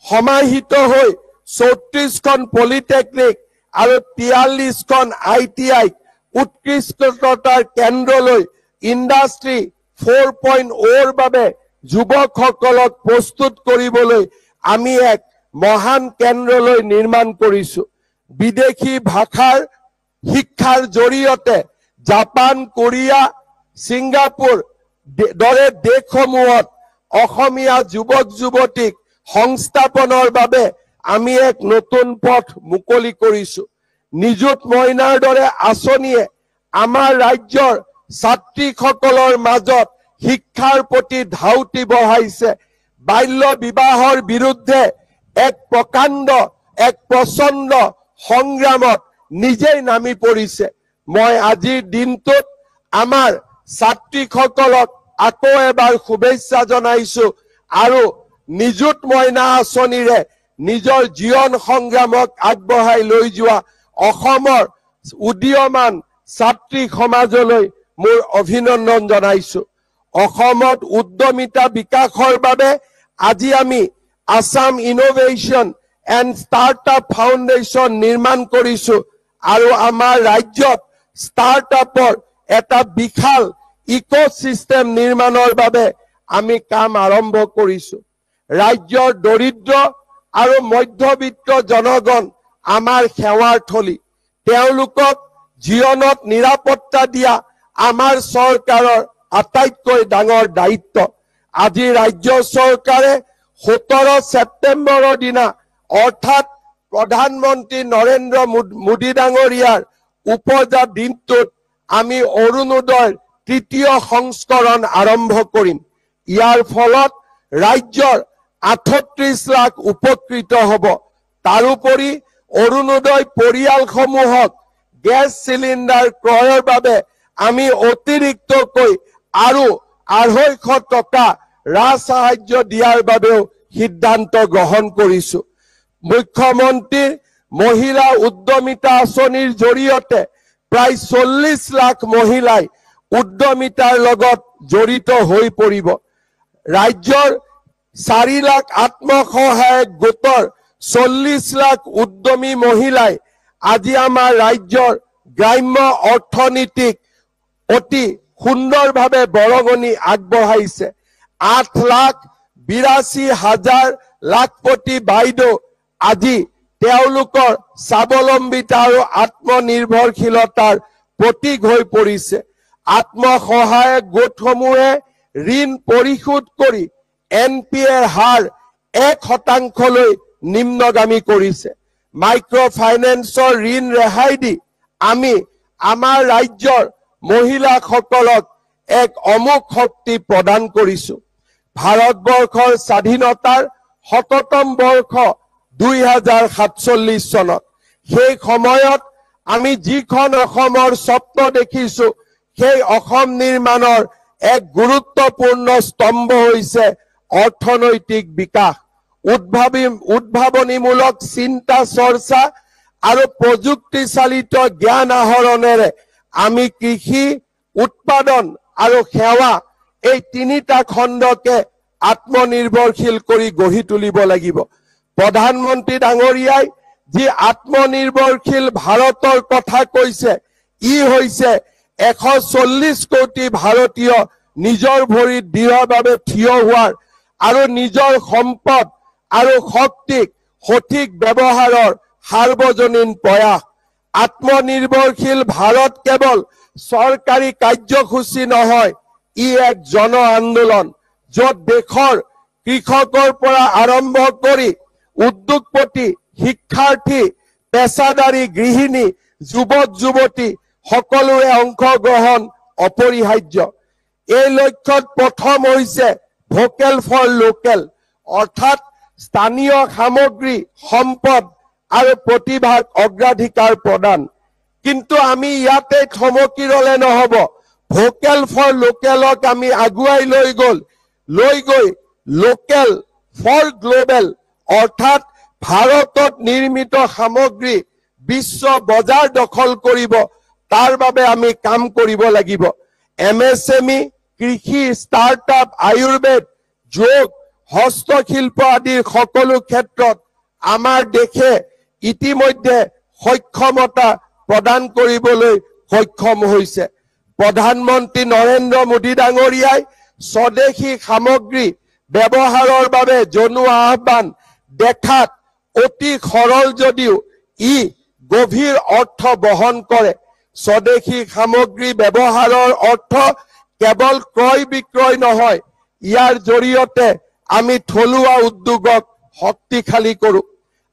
সমাহিত হৈ 34খন পলিটেকনিক আৰু 43খন I T আইক উৎকৃষ্টতাৰ কেন্দ্ৰলৈ ইণ্ডাষ্ট্ৰী 4.0ৰ বাবে যুৱকসকলক প্ৰস্তুত কৰিবলৈ আমি এক মহান কেন্দ্ৰলৈ নিৰ্মাণ কৰিছো। বিদেশী ভাষাৰ শিক্ষাৰ জৰিয়তে জাপান, কোৰিয়া, ছিংগাপুৰ দৰে দেশসমূহত অসমীয়া যুৱক যুৱতীক সংস্থাপনৰ বাবে আমি এক নতুন পথ মুকলি কৰিছো। নিযুত মইনাৰ দৰে আঁচনিয়ে আমাৰ ৰাজ্যৰ ছাত্ৰীসকলৰ মাজত শিক্ষাৰ প্ৰতি ধাউতি বঢ়াইছে। বাল্য বিবাহৰ বিৰুদ্ধে এক প্ৰকাণ্ড, এক প্ৰচণ্ড সংগ্ৰামত নিজেই নামি পৰিছে। মই আজিৰ দিনটোত আমাৰ ছাত্ৰীসকলক আকৌ এবাৰ শুভেচ্ছা জনাইছো আৰু নিযুত মইনা আঁচনিৰে নিজৰ জীৱন সংগ্ৰামক আগবঢ়াই লৈ যোৱা অসমৰ উদীয়মান ছাত্ৰী সমাজলৈ মোৰ অভিনন্দন জনাইছো। অসমত উদ্যমিতা বিকাশৰ বাবে আজি আমি Assam Innovation and Startup Foundation নিৰ্মাণ কৰিছো আৰু আমাৰ ৰাজ্যত ষ্টাৰ্টআপৰ এটা বিশাল ইক'ছিষ্টেম নিৰ্মাণৰ বাবে আমি কাম আৰম্ভ কৰিছো। ৰাজ্যৰ দৰিদ্ৰ আৰু মধ্যবিত্ত জনগণ আমাৰ সেৱাৰ থলী। তেওঁলোকক জীৱনত নিৰাপত্তা দিয়া আমাৰ চৰকাৰৰ আটাইতকৈ ডাঙৰ দায়িত্ব। আজি ৰাজ্য চৰকাৰে 17 ছেপ্টেম্বৰৰ দিনা, অৰ্থাৎ প্ৰধানমন্ত্ৰী নৰেন্দ্ৰ মোদী ডাঙৰীয়াৰ উপজা দিনটোত আমি অৰুণোদয়ৰ তৃতীয় সংস্কৰণ আৰম্ভ কৰিম। ইয়াৰ ফলত ৰাজ্যৰ 38 লাখ উপকৃত হ'ব। তাৰোপৰি অৰুণোদয় পৰিয়ালসমূহক গেছ চিলিণ্ডাৰ ক্ৰয়ৰ বাবে আমি অতিৰিক্তকৈ আৰু 250 টকা ৰাজসাহায্য দিয়াৰ বাবেও সিদ্ধান্ত গ্ৰহণ কৰিছো। মুখ্যমন্ত্ৰীৰ মহিলা উদ্যমিতা আঁচনিৰ জৰিয়তে প্ৰায় 40 লাখ মহিলাই উদ্যমিতাৰ লগত জড়িত হৈ পৰিব। ৰাজ্যৰ 4 লাখ আত্মসহায়ক গোটৰ 40 লাখ উদ্যমী মহিলাই আজি আমাৰ ৰাজ্যৰ গ্ৰাম্য অৰ্থনীতিক অতি সুন্দৰভাৱে বৰঙণি আগবঢ়াইছে। 8,82,000 লাখপতি বাইদেউ আজি তেওঁলোকৰ স্বাৱলম্বিতা আৰু আত্মনিৰ্ভৰশীলতাৰ প্ৰতীক হৈ পৰিছে। আত্মসহায়ক গোটসমূহে ঋণ পৰিশোধ কৰি এন পি এৰ হাৰ 1%লৈ নিম্নগামী কৰিছে। মাইক্ৰ' ফাইনেন্সৰ ঋণ ৰেহাই দি আমি আমাৰ ৰাজ্যৰ মহিলাসকলক এক অমোঘ শক্তি প্ৰদান কৰিছো। ভাৰতবৰ্ষৰ স্বাধীনতাৰ 100তম বৰ্ষ 2047 চনত, সেই সময়ত আমি যিখন অসমৰ স্বপ্ন দেখিছো, সেই অসম নিৰ্মাণৰ এক গুৰুত্বপূৰ্ণ স্তম্ভ হৈছে অৰ্থনৈতিক বিকাশ। উদ্ভাৱনীমূলক চিন্তা চৰ্চা আৰু প্ৰযুক্তি চালিত জ্ঞান আহৰণেৰে আমি কৃষি, উৎপাদন আৰু সেৱা এই তিনিটা খণ্ডকে আত্মনিৰ্ভৰশীল কৰি গঢ়ি তুলিব লাগিব। প্ৰধানমন্ত্ৰী ডাঙৰীয়াই যি আত্মনিৰ্ভৰশীল ভাৰতৰ কথা কৈছে, ই হৈছে 140 কোটি ভাৰতীয় নিজৰ ভৰিত দৃঢ়ভাৱে থিয় হোৱাৰ আৰু নিজৰ সম্পদ আৰু শক্তিক সঠিক ব্যৱহাৰৰ সাৰ্বজনীন প্ৰয়াস। আত্মনিৰ্ভৰশীল ভাৰত কেৱল চৰকাৰী কাৰ্যসূচী নহয়, ই এক জন আন্দোলন, য'ত দেশৰ কৃষকৰ পৰা আৰম্ভ কৰি উদ্যোগপতি, শিক্ষাৰ্থী, পেছাদাৰী, গৃহিণী, যুৱক যুৱতী সকলোৰে অংশগ্ৰহণ অপৰিহাৰ্য। এই লক্ষ্যত প্ৰথম হৈছে ভোকেল ফৰ লোকেল, অৰ্থাৎ স্থানীয় সামগ্ৰী, সম্পদ আৰু প্ৰতিভাক অগ্ৰাধিকাৰ প্ৰদান। কিন্তু আমি ইয়াতে থমকি ৰলে নহব। ভোকেল ফৰ লোকেলক আমি আগুৱাই লৈ গৈ লোকেল ফৰ গ্লোবেল, অৰ্থাৎ ভাৰতত নিৰ্মিত সামগ্ৰী বিশ্ব বজাৰ দখল কৰিব, তাৰ বাবে আমি কাম কৰিব লাগিব। MSME, কৃষি, ষ্টাৰ্টআপ, আয়ুৰ্বেদ, যোগ, হস্তশিল্প আদিৰ সকলো ক্ষেত্ৰত আমাৰ দেশে ইতিমধ্যে সক্ষমতা প্ৰদান কৰিবলৈ সক্ষম হৈছে। প্ৰধানমন্ত্ৰী নৰেন্দ্ৰ মোদী ডাঙৰীয়াই স্বদেশী সামগ্ৰী ব্যৱহাৰৰ বাবে জনোৱা আহ্বান দেখাত অতি সৰল যদিও ই গভীৰ অৰ্থ বহন কৰে। স্বদেশী সামগ্ৰী ব্যৱহাৰৰ অৰ্থ কেৱল ক্ৰয় বিক্ৰয় নহয়, ইয়াৰ জৰিয়তে আমি থলুৱা উদ্যোগক শক্তিশালী কৰোঁ।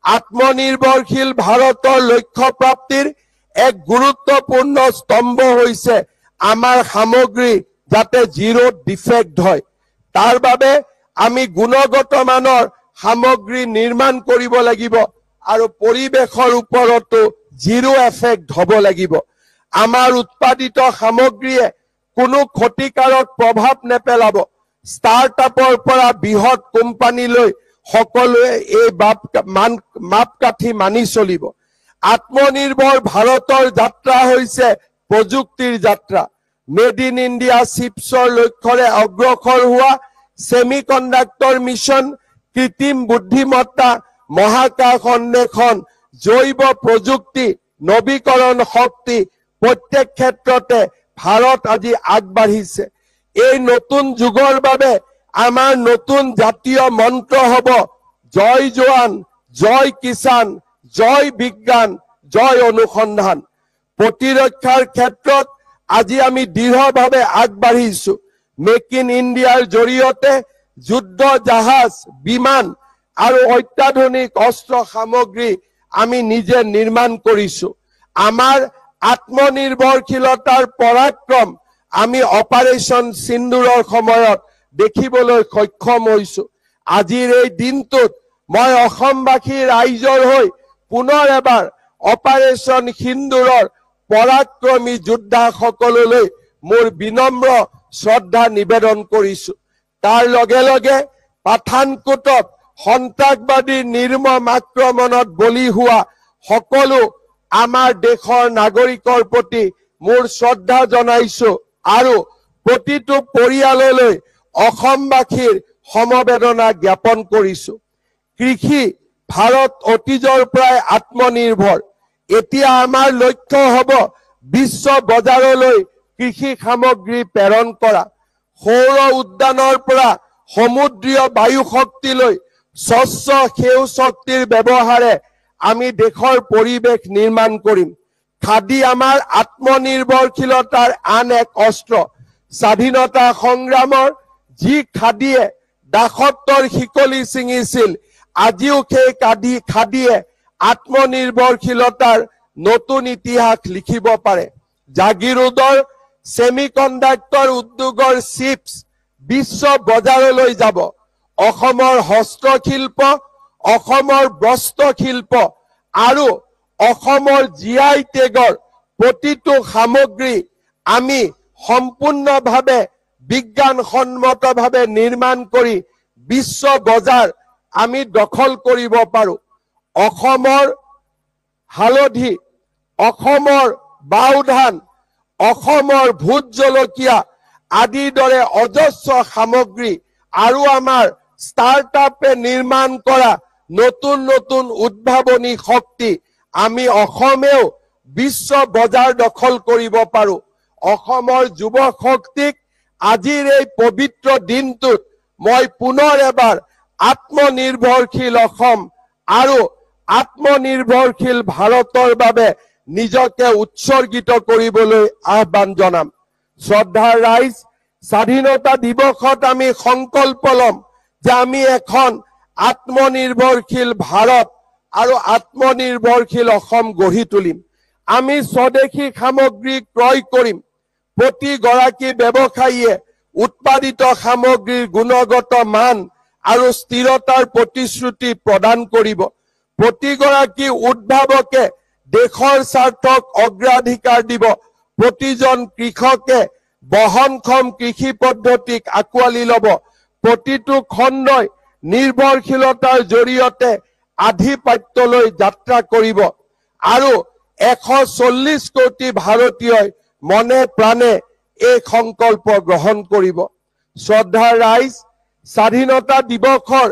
আত্মনিৰ্ভৰশীল ভাৰতৰ লক্ষ্য প্ৰাপ্তিৰ এক গুৰুত্বপূৰ্ণ স্তম্ভ হৈছে আমাৰ সামগ্ৰী যাতে জিৰ' ডিফেক্ট হয়। তাৰ বাবে আমি গুণগত মানৰ সামগ্ৰী নিৰ্মাণ কৰিব লাগিব আৰু পৰিৱেশৰ ওপৰতো জিৰ' এফেক্ট হ'ব লাগিব। আমাৰ উৎপাদিত সামগ্ৰীয়ে কোনো ক্ষতিকাৰক প্ৰভাৱ নেপেলাব। ষ্টাৰ্টআপৰ পৰা বৃহৎ কোম্পানীলৈ সকলোৱে এই মাপকাঠি মানি চলিব। আত্মনিৰ্ভৰ ভাৰতৰ যাত্ৰা হৈছে প্ৰযুক্তিৰ যাত্ৰা। মেড ইন ইণ্ডিয়া চিপছৰ লক্ষ্যৰে অগ্ৰসৰ হোৱা ছেমি কণ্ডাক্টৰ মিছন, কৃত্ৰিম বুদ্ধিমত্তা, মহাকাশ অন্বেষণ, জৈৱ প্ৰযুক্তি, নৱীকৰণ শক্তি, প্ৰত্যেক ক্ষেত্ৰতে ভাৰত আজি আগবাঢ়িছে। এই নতুন যুগৰ বাবে আমাৰ নতুন জাতীয় মন্ত্ৰ হ'ব জয় জোৱান, জয় কিষাণ, জয় বিজ্ঞান, জয় অনুসন্ধান। প্ৰতিৰক্ষাৰ ক্ষেত্ৰত আজি আমি দৃঢ়ভাৱে আগবাঢ়িছো। মেক ইন ইণ্ডিয়াৰ জৰিয়তে যুদ্ধ জাহাজ, বিমান আৰু অত্যাধুনিক অস্ত্ৰ সামগ্ৰী আমি নিজে নিৰ্মাণ কৰিছো। আমাৰ আত্মনিৰ্ভৰশীলতাৰ পৰাক্ৰম আমি অপাৰেশ্যন সিন্দুৰৰ সময়ত দেখিবলৈ সক্ষম হৈছো। আজিৰ এই দিনটোত মই অসমবাসী ৰাইজৰ হৈ পুনৰ এবাৰ অপাৰেশ্যন সিন্দুৰৰ পৰাক্ৰমী যোদ্ধাসকললৈ মোৰ বিনম্ৰ শ্ৰদ্ধা নিবেদন কৰিছো। তাৰ লগে লগে পাঠানকোটত সন্ত্ৰাসবাদীৰ নিৰ্মম আক্ৰমণত বলি হোৱা সকলো আমাৰ দেশৰ নাগৰিকৰ প্ৰতি মোৰ শ্ৰদ্ধা জনাইছো আৰু প্ৰতিটো পৰিয়াললৈ অসমবাসীৰ সমবেদনা জ্ঞাপন কৰিছো। কৃষি ভাৰত অতীজৰ পৰাই আত্মনিৰ্ভৰ। এতিয়া আমাৰ লক্ষ্য হ'ব বিশ্ব বজাৰলৈ কৃষি সামগ্ৰী প্ৰেৰণ কৰা। সৌৰ উদ্যানৰ পৰা সমুদ্ৰীয় বায়ু শক্তিলৈ স্বচ্ছ সেউজ শক্তিৰ ব্যৱহাৰে আমি দেশৰ পৰিৱেশ নিৰ্মাণ কৰিম। খাদী আমাৰ আত্মনিৰ্ভৰশীলতাৰ আন এক অস্ত্ৰ। স্বাধীনতা সংগ্ৰামৰ যি খাদীয়ে দাসত্বৰ শিকলি ছিঙিছিল, আজিও সেই খাদীয়ে আত্মনিৰ্ভৰশীলতাৰ নতুন ইতিহাস লিখিব পাৰে। জাগিৰোডৰ ছেমি কণ্ডাক্টৰ উদ্যোগৰ চিপছ বিশ্ব বজাৰলৈ যাব। অসমৰ হস্তশিল্প, অসমৰ বস্ত্ৰশিল্প আৰু অসমৰ জি I টেগৰ প্ৰতিটো সামগ্ৰী আমি সম্পূৰ্ণভাৱে বিজ্ঞানসন্মতভাৱে নিৰ্মাণ কৰি বিশ্ব বজাৰ আমি দখল কৰিব পাৰো। অসমৰ হালধি, অসমৰ বাওধান, অসমৰ ভোট জলকীয়া আদিৰ দৰে অজস্ৰ সামগ্ৰী আৰু আমাৰ ষ্টাৰ্টআপে নিৰ্মাণ কৰা নতুন নতুন উদ্ভাৱনী শক্তি আমি অসমেও বিশ্ব বজাৰ দখল কৰিব পাৰো। অসমৰ যুৱ শক্তিক আজিৰ এই পবিত্ৰ দিনটোত মই পুনৰ এবাৰ আত্মনিৰ্ভৰশীল অসম আৰু আত্মনিৰ্ভৰশীল ভাৰতৰ বাবে নিজকে উৎসৰ্গিত কৰিবলৈ আহ্বান জনাম। শ্ৰদ্ধাৰ ৰাইজ, স্বাধীনতা দিৱসত আমি সংকল্প ল'ম যে আমি এখন আত্মনিৰ্ভৰশীল ভাৰত আৰু আত্মনিৰ্ভৰশীল অসম গঢ়ি তুলিম। আমি স্বদেশী সামগ্ৰী ক্ৰয় কৰিম। প্ৰতিগৰাকী ব্যৱসায়ীয়ে উৎপাদিত সামগ্ৰীৰ গুণগত মান আৰু স্থিৰতাৰ প্ৰতিশ্ৰুতি প্ৰদান কৰিব। প্ৰতিগৰাকী উদ্ভাৱকে দেশৰ স্বাৰ্থক অগ্ৰাধিকাৰ দিব। প্ৰতিজন কৃষকে বহনক্ষম কৃষি পদ্ধতিক আঁকোৱালি ল'ব। প্ৰতিটো খণ্ডই নিৰ্ভৰশীলতাৰ জৰিয়তে আধিপত্যলৈ যাত্ৰা কৰিব আৰু 140 কোটি ভাৰতীয়ই মনে প্ৰাণে এই সংকল্প গ্ৰহণ কৰিব। শ্ৰদ্ধাৰ ৰাইজ, স্বাধীনতা দিৱসৰ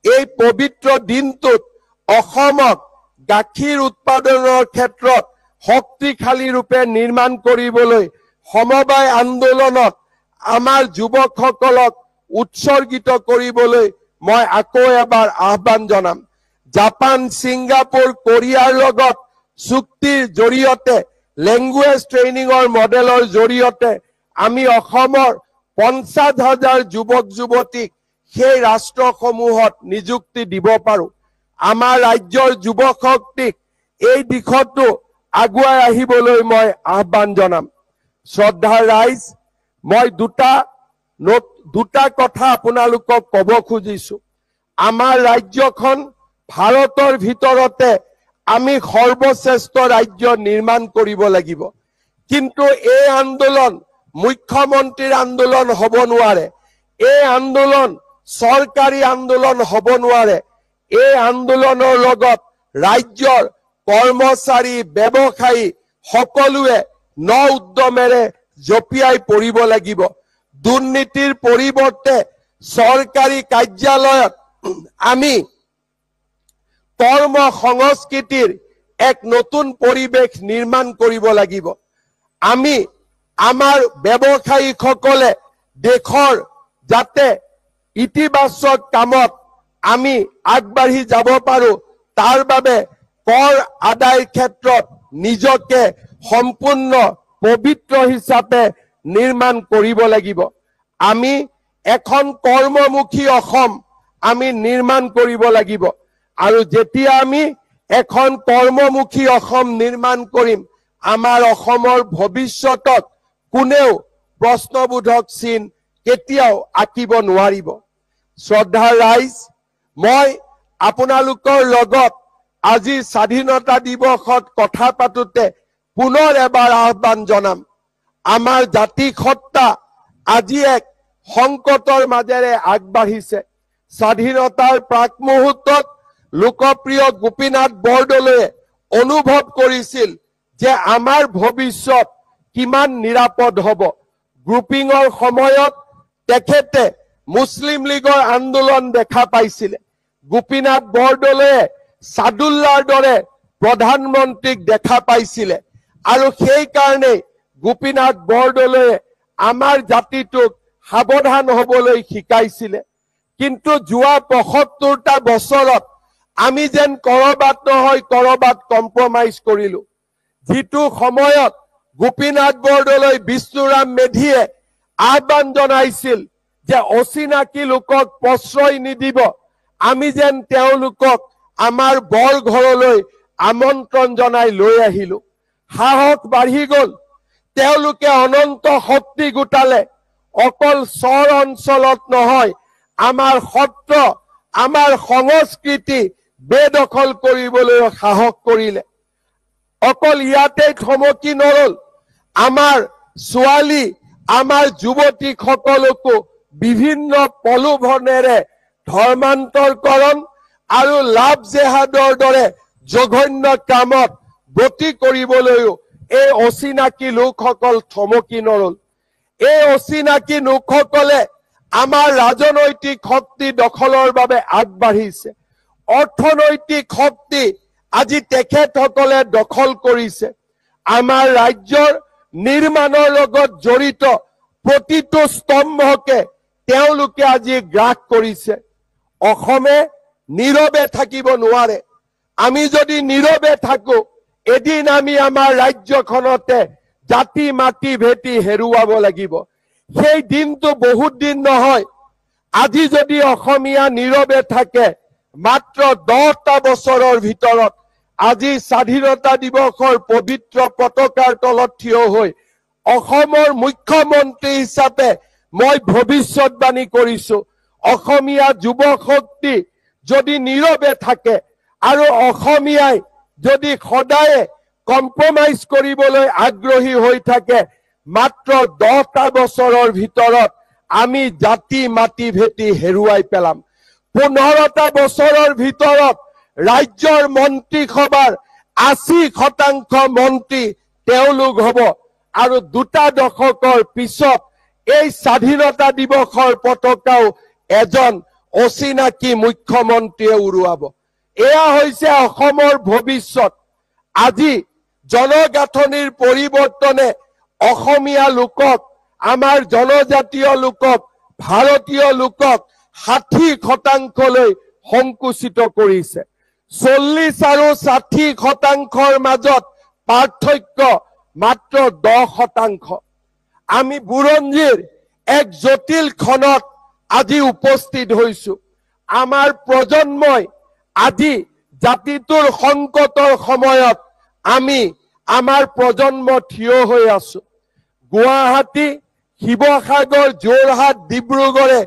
এই পবিত্ৰ দিনটোত অসমক গাখীৰ উৎপাদনৰ ক্ষেত্ৰত শক্তিশালী ৰূপে নিৰ্মাণ কৰিবলৈ সমবায় আন্দোলনত আমাৰ যুৱকসকলক উৎসৰ্গিত কৰিবলৈ মই আকৌ এবাৰ আহ্বান জনাম। জাপান, ছিংগাপুৰ, কোৰিয়াৰ লগত চুক্তিৰ জৰিয়তে লেংগুৱেজ ট্ৰেইনিঙৰ মডেলৰ জৰিয়তে আমি অসমৰ 50,000 যুৱক যুৱতীক সেই ৰাষ্ট্ৰসমূহত নিযুক্তি দিব পাৰো। আমাৰ ৰাজ্যৰ যুৱ শক্তিক এই দিশতো আগুৱাই আহিবলৈ মই আহ্বান জনাম। শ্ৰদ্ধাৰ ৰাইজ, মই দুটা কথা আপোনালোকক ক'ব খুজিছো। আমাৰ ৰাজ্যখন ভাৰতৰ ভিতৰতে আমি সৰ্বশ্ৰেষ্ঠ ৰাজ্য নিৰ্মাণ কৰিব লাগিব, কিন্তু এই আন্দোলন মুখ্যমন্ত্ৰীৰ আন্দোলন হ'ব নোৱাৰে, এই আন্দোলন চৰকাৰী আন্দোলন হ'ব নোৱাৰে। এই আন্দোলনৰ লগত ৰাজ্যৰ কৰ্মচাৰী, ব্যৱসায়ী সকলোৱে ন উদ্যমেৰে জঁপিয়াই পৰিব লাগিব। দুৰ্নীতিৰ পৰিৱৰ্তে চৰকাৰী কাৰ্যালয়ত আমি কৰ্ম সংস্কৃতিৰ এক নতুন পৰিৱেশ নিৰ্মাণ কৰিব লাগিব। আমি আমাৰ ব্যৱসায়ীসকলে দেশৰ যাতে ইতিবাচক কামত আমি আগবাঢ়ি যাব পাৰো তাৰ বাবে কৰ আদায়ৰ ক্ষেত্ৰত নিজকে সম্পূৰ্ণ পবিত্ৰ হিচাপে নিৰ্মাণ কৰিব লাগিব। আমি এখন কৰ্মমুখী অসম আমি নিৰ্মাণ কৰিব লাগিব, আৰু যেতিয়া আমি এখন কৰ্মমুখী অসম নিৰ্মাণ কৰিম, আমাৰ অসমৰ ভৱিষ্যতক কোনেও প্ৰশ্নবোধক চিন কেতিয়াও আঁকিব নোৱাৰিব। শ্ৰদ্ধাৰ ৰাইজ, মই আপোনালোকৰ লগত আজি স্বাধীনতা দিৱসত কথা পাতোতে পুনৰ এবাৰ আহ্বান জনাম। আমাৰ জাতিসত্তা আজি এক সংকটৰ মাজেৰে আগবাঢ়িছে। স্বাধীনতাৰ প্ৰাক মুহূৰ্তত লোকপ্ৰিয় গোপীনাথ বৰদলৈয়ে অনুভৱ কৰিছিল যে আমাৰ ভৱিষ্যত কিমান নিৰাপদ হ'ব। গ্ৰুপিঙৰ সময়ত তেখেতে মুছলিম লীগৰ আন্দোলন দেখা পাইছিলে। গোপীনাথ বৰদলৈয়ে চাদুল্লাৰ দৰে প্ৰধানমন্ত্ৰীক দেখা পাইছিলে, আৰু সেইকাৰণেই গোপীনাথ বৰদলৈয়ে আমাৰ জাতিটোক সাৱধান হ'বলৈ শিকাইছিলে। কিন্তু যোৱা ৭৫টা বছৰত আমি যেন কৰবাত নহয় কৰবাত কম্প্ৰমাইজ কৰিলো। যিটো সময়ত গোপীনাথ বৰদলৈ, বিষ্ণুৰাম মেধিয়ে আহ্বান জনাইছিল যে অচিনাকি লোকক প্ৰশ্ৰয় নিদিব, আমি যেন তেওঁলোকক আমাৰ বৰ ঘৰলৈ আমন্ত্ৰণ জনাই লৈ আহিলো। সাহস বাঢ়ি গ'ল, তেওঁলোকে অনন্ত শক্তি গোটালে। অকল চৰ অঞ্চলত নহয়, আমাৰ সত্ৰ, আমাৰ সংস্কৃতি বেদখল কৰিবলৈ সাহস কৰিলে। অকল ইয়াতে থমকি নৰল, আমাৰ ছোৱালী, আমাৰ যুৱতীসকলকো বিভিন্ন প্ৰলোভনেৰে ধৰ্মান্তৰকৰণ আৰু লাভ জেহাদৰ দৰে জঘন্য কামত গতি কৰিবলৈও এই অচিনাকি লোকসকল থমকি নৰল। এই অচিনাকি লোকসকলে আমাৰ ৰাজনৈতিক শক্তি দখলৰ বাবে আগবাঢ়িছে, অৰ্থনৈতিক শক্তি আজি তেখেতসকলে দখল কৰিছে। আমাৰ ৰাজ্যৰ নিৰ্মাণৰ লগত জড়িত প্ৰতিটো স্তম্ভকে তেওঁলোকে আজি গ্ৰাস কৰিছে। অসমে নীৰৱে থাকিব নোৱাৰে। আমি যদি নীৰৱে থাকো, এদিন আমি আমাৰ ৰাজ্যখনতে জাতি মাটি ভেটি হেৰুৱাব লাগিব। সেই দিনটো বহুত দিন নহয়। আজি যদি অসমীয়া নীৰৱে থাকে, মাত্ৰ 10টা বছৰৰ ভিতৰত আজি স্বাধীনতা দিৱসৰ পবিত্ৰ পতাকাৰ তলত থিয় হৈ অসমৰ মুখ্যমন্ত্ৰী হিচাপে মই ভৱিষ্যতবাণী কৰিছো, অসমীয়া যুৱ শক্তি যদি নীৰৱে থাকে আৰু অসমীয়াই যদি সদায়ে কম্প্ৰমাইজ কৰিবলৈ আগ্ৰহী হৈ থাকে, মাত্ৰ 10টা বছৰৰ ভিতৰত আমি জাতি মাটি ভেটি হেৰুৱাই পেলাম। 15টা বছৰৰ ভিতৰত ৰাজ্যৰ মন্ত্ৰীসভাৰ 80% মন্ত্ৰী তেওঁলোক হ'ব, আৰু 2টা দশকৰ পিছত এই স্বাধীনতা দিৱসৰ পতাকাও এজন অচিনাকি মুখ্যমন্ত্ৰীয়ে উৰুৱাব। এয়া হৈছে অসমৰ ভৱিষ্যত। আজি জনগাঁথনিৰ পৰিৱৰ্তনে অসমীয়া লোকক, আমাৰ জনজাতীয় লোকক, ভাৰতীয় লোকক 60%লৈ সংকুচিত কৰিছে। 40 আৰু 60%ৰ মাজত পাৰ্থক্য মাত্ৰ 10%। আমি বুৰঞ্জীৰ এক জটিল ক্ষণত আজি উপস্থিত হৈছো। আমাৰ প্ৰজন্মই আজি জাতিটোৰ সংকটৰ সময়ত আমি আমাৰ প্ৰজন্ম থিয় হৈ আছো। গুৱাহাটী, শিৱসাগৰ, যোৰহাট, ডিব্ৰুগড়ে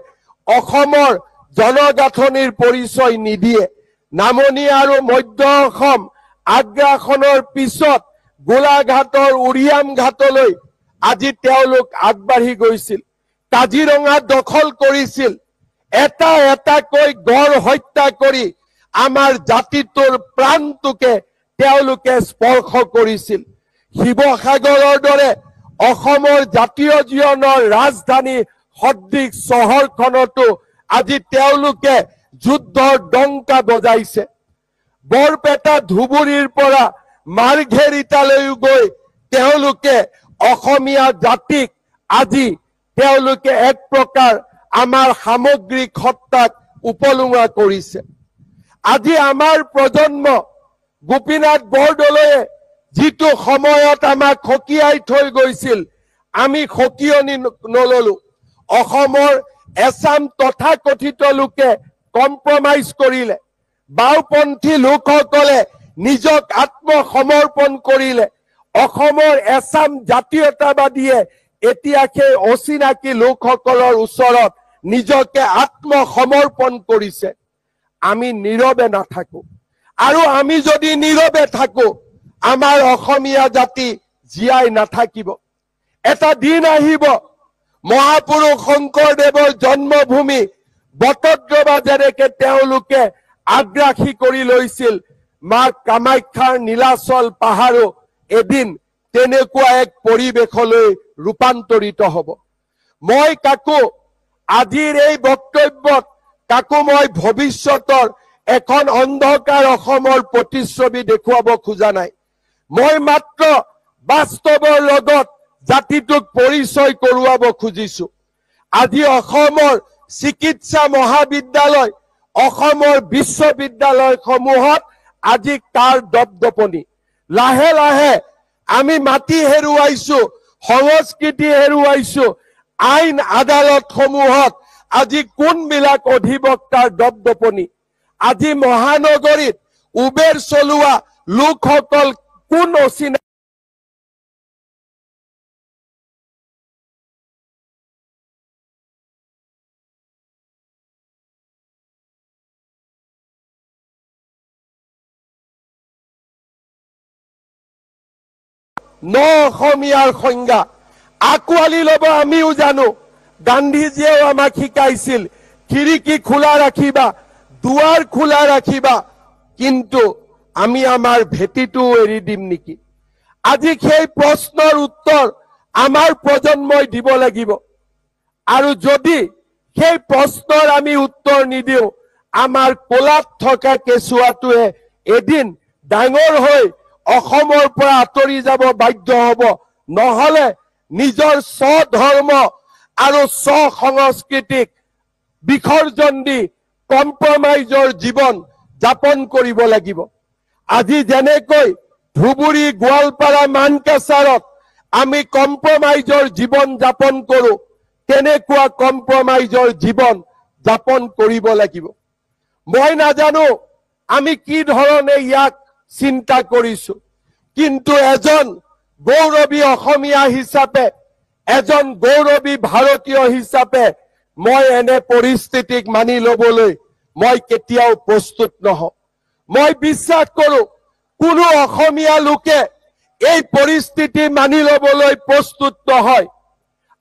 অসমৰ জনগাঁথনিৰ পৰিচয় নিদিয়ে। নামনি আৰু মধ্য অসম আগ্ৰাসনৰ পিছত গোলাঘাটৰ উৰিয়াম ঘাটলৈ আজি তেওঁলোক আগবাঢ়ি গৈছিল, কাজিৰঙা দখল কৰিছিল, এটা এটাকৈ গড় হত্যা কৰি আমাৰ জাতিটোৰ প্ৰাণটোকে তেওঁলোকে স্পৰ্শ কৰিছিল। শিৱসাগৰৰ দৰে অসমৰ জাতীয় জীৱনৰ ৰাজধানী সদৃশ চহৰখনতো আজি তেওঁলোকে যুদ্ধৰ ডংকা বজাইছে। বৰপেটা, ধুবুৰীৰ পৰা মাৰ্ঘেৰিটালৈও গৈ তেওঁলোকে অসমীয়া জাতিক আজি তেওঁলোকে এক প্ৰকাৰ আমাৰ সামগ্ৰিক সত্তাক উপলুঙা কৰিছে। আজি আমাৰ প্ৰজন্ম গোপীনাথ বৰদলৈয়ে যিটো সময়ত আমাক সকীয়াই থৈ গৈছিল, আমি সকিয়নি নললো। অসমৰ এচাম তথাকথিত লোকে কম্প্ৰমাইজ কৰিলে, বাওঁপন্থী লোকসকলে নিজক আত্মসমৰ্পণ কৰিলে, অসমৰ এচাম জাতীয়তাবাদীয়ে এতিয়া সেই অচিনাকি লোকসকলৰ ওচৰত নিজকে আত্মসমৰ্পণ কৰিছে। আমি নীৰৱে নাথাকো, আৰু আমি যদি নীৰৱে থাকো আমাৰ অসমীয়া জাতি জীয়াই নাথাকিব। এটা দিন আহিব, মহাপুৰুষ শংকৰদেৱৰ জন্মভূমি বটদ্ৰৱা যেনেকে তেওঁলোকে আগ্ৰাসী কৰি লৈছিল, মা কামাখ্যাৰ নীলাচল পাহাৰো এদিন তেনেকুৱা এক পৰিৱেশলৈ ৰূপান্তৰিত হ'ব। মই কাকো আজিৰ এই বক্তব্যত কাকো মই ভৱিষ্যতৰ এখন অন্ধকাৰ অসমৰ প্ৰতিচ্ছবি দেখুৱাব খোজা নাই। মই মাত্ৰ বাস্তৱৰ লগত জাতিটোক পৰিচয় কৰোৱাব খুজিছো। আজি অসমৰ চিকিৎসা মহাবিদ্যালয়, অসমৰ বিশ্ববিদ্যালয়সমূহত আজি কাৰ দপদপনি। লাহে লাহে আমি মাটি হেৰুৱাইছো, সংস্কৃতি হেৰুৱাইছো, আইন আদালতসমূহত আজি কোনবিলাক অধিবক্তাৰ দপদপনি। আজি মহানগৰীত উবেৰ চলোৱা লোকসকল কোন অচিনাকি ন অসমীয়াৰ সংজ্ঞা আঁকোৱালি ল'ব আমিও জানো। গান্ধীজীয়েও আমাক শিকাইছিল, খিৰিকী খোলা ৰাখিবা, দুৱাৰ খোলা ৰাখিবা, কিন্তু আমি আমাৰ ভেটিটোও এৰি দিম নেকি? আজি সেই প্ৰশ্নৰ উত্তৰ আমাৰ প্ৰজন্মই দিব লাগিব। আৰু যদি সেই প্ৰশ্নৰ আমি উত্তৰ নিদিওঁ, আমাৰ কোলাত থকা কেঁচুৱাটোৱে এদিন ডাঙৰ হৈ অসমৰ পৰা আঁতৰি যাব বাধ্য হ'ব। নহলে নিজৰ স্বধৰ্ম আৰু স্বসংস্কৃতিক বিসৰ্জন দি কম্প্ৰমাইজৰ জীৱন যাপন কৰিব লাগিব। আজি যেনেকৈ ধুবুৰী, গোৱালপাৰা, মানকাছাৰত আমি কম্প্ৰমাইজৰ জীৱন যাপন কৰো, তেনেকুৱা কম্প্ৰমাইজৰ জীৱন যাপন কৰিব লাগিব। মই নাজানো আমি কি ধৰণে ইয়াক চিন্তা কৰিছো, কিন্তু এজন গৌৰৱী অসমীয়া হিচাপে, এজন গৌৰৱী ভাৰতীয় হিচাপে মই এনে পৰিস্থিতিক মানি ল'বলৈ মই কেতিয়াও প্ৰস্তুত নহওঁ। মই বিশ্বাস কৰো কোনো অসমীয়া লোকে এই পৰিস্থিতি মানি ল'বলৈ প্ৰস্তুত নহয়।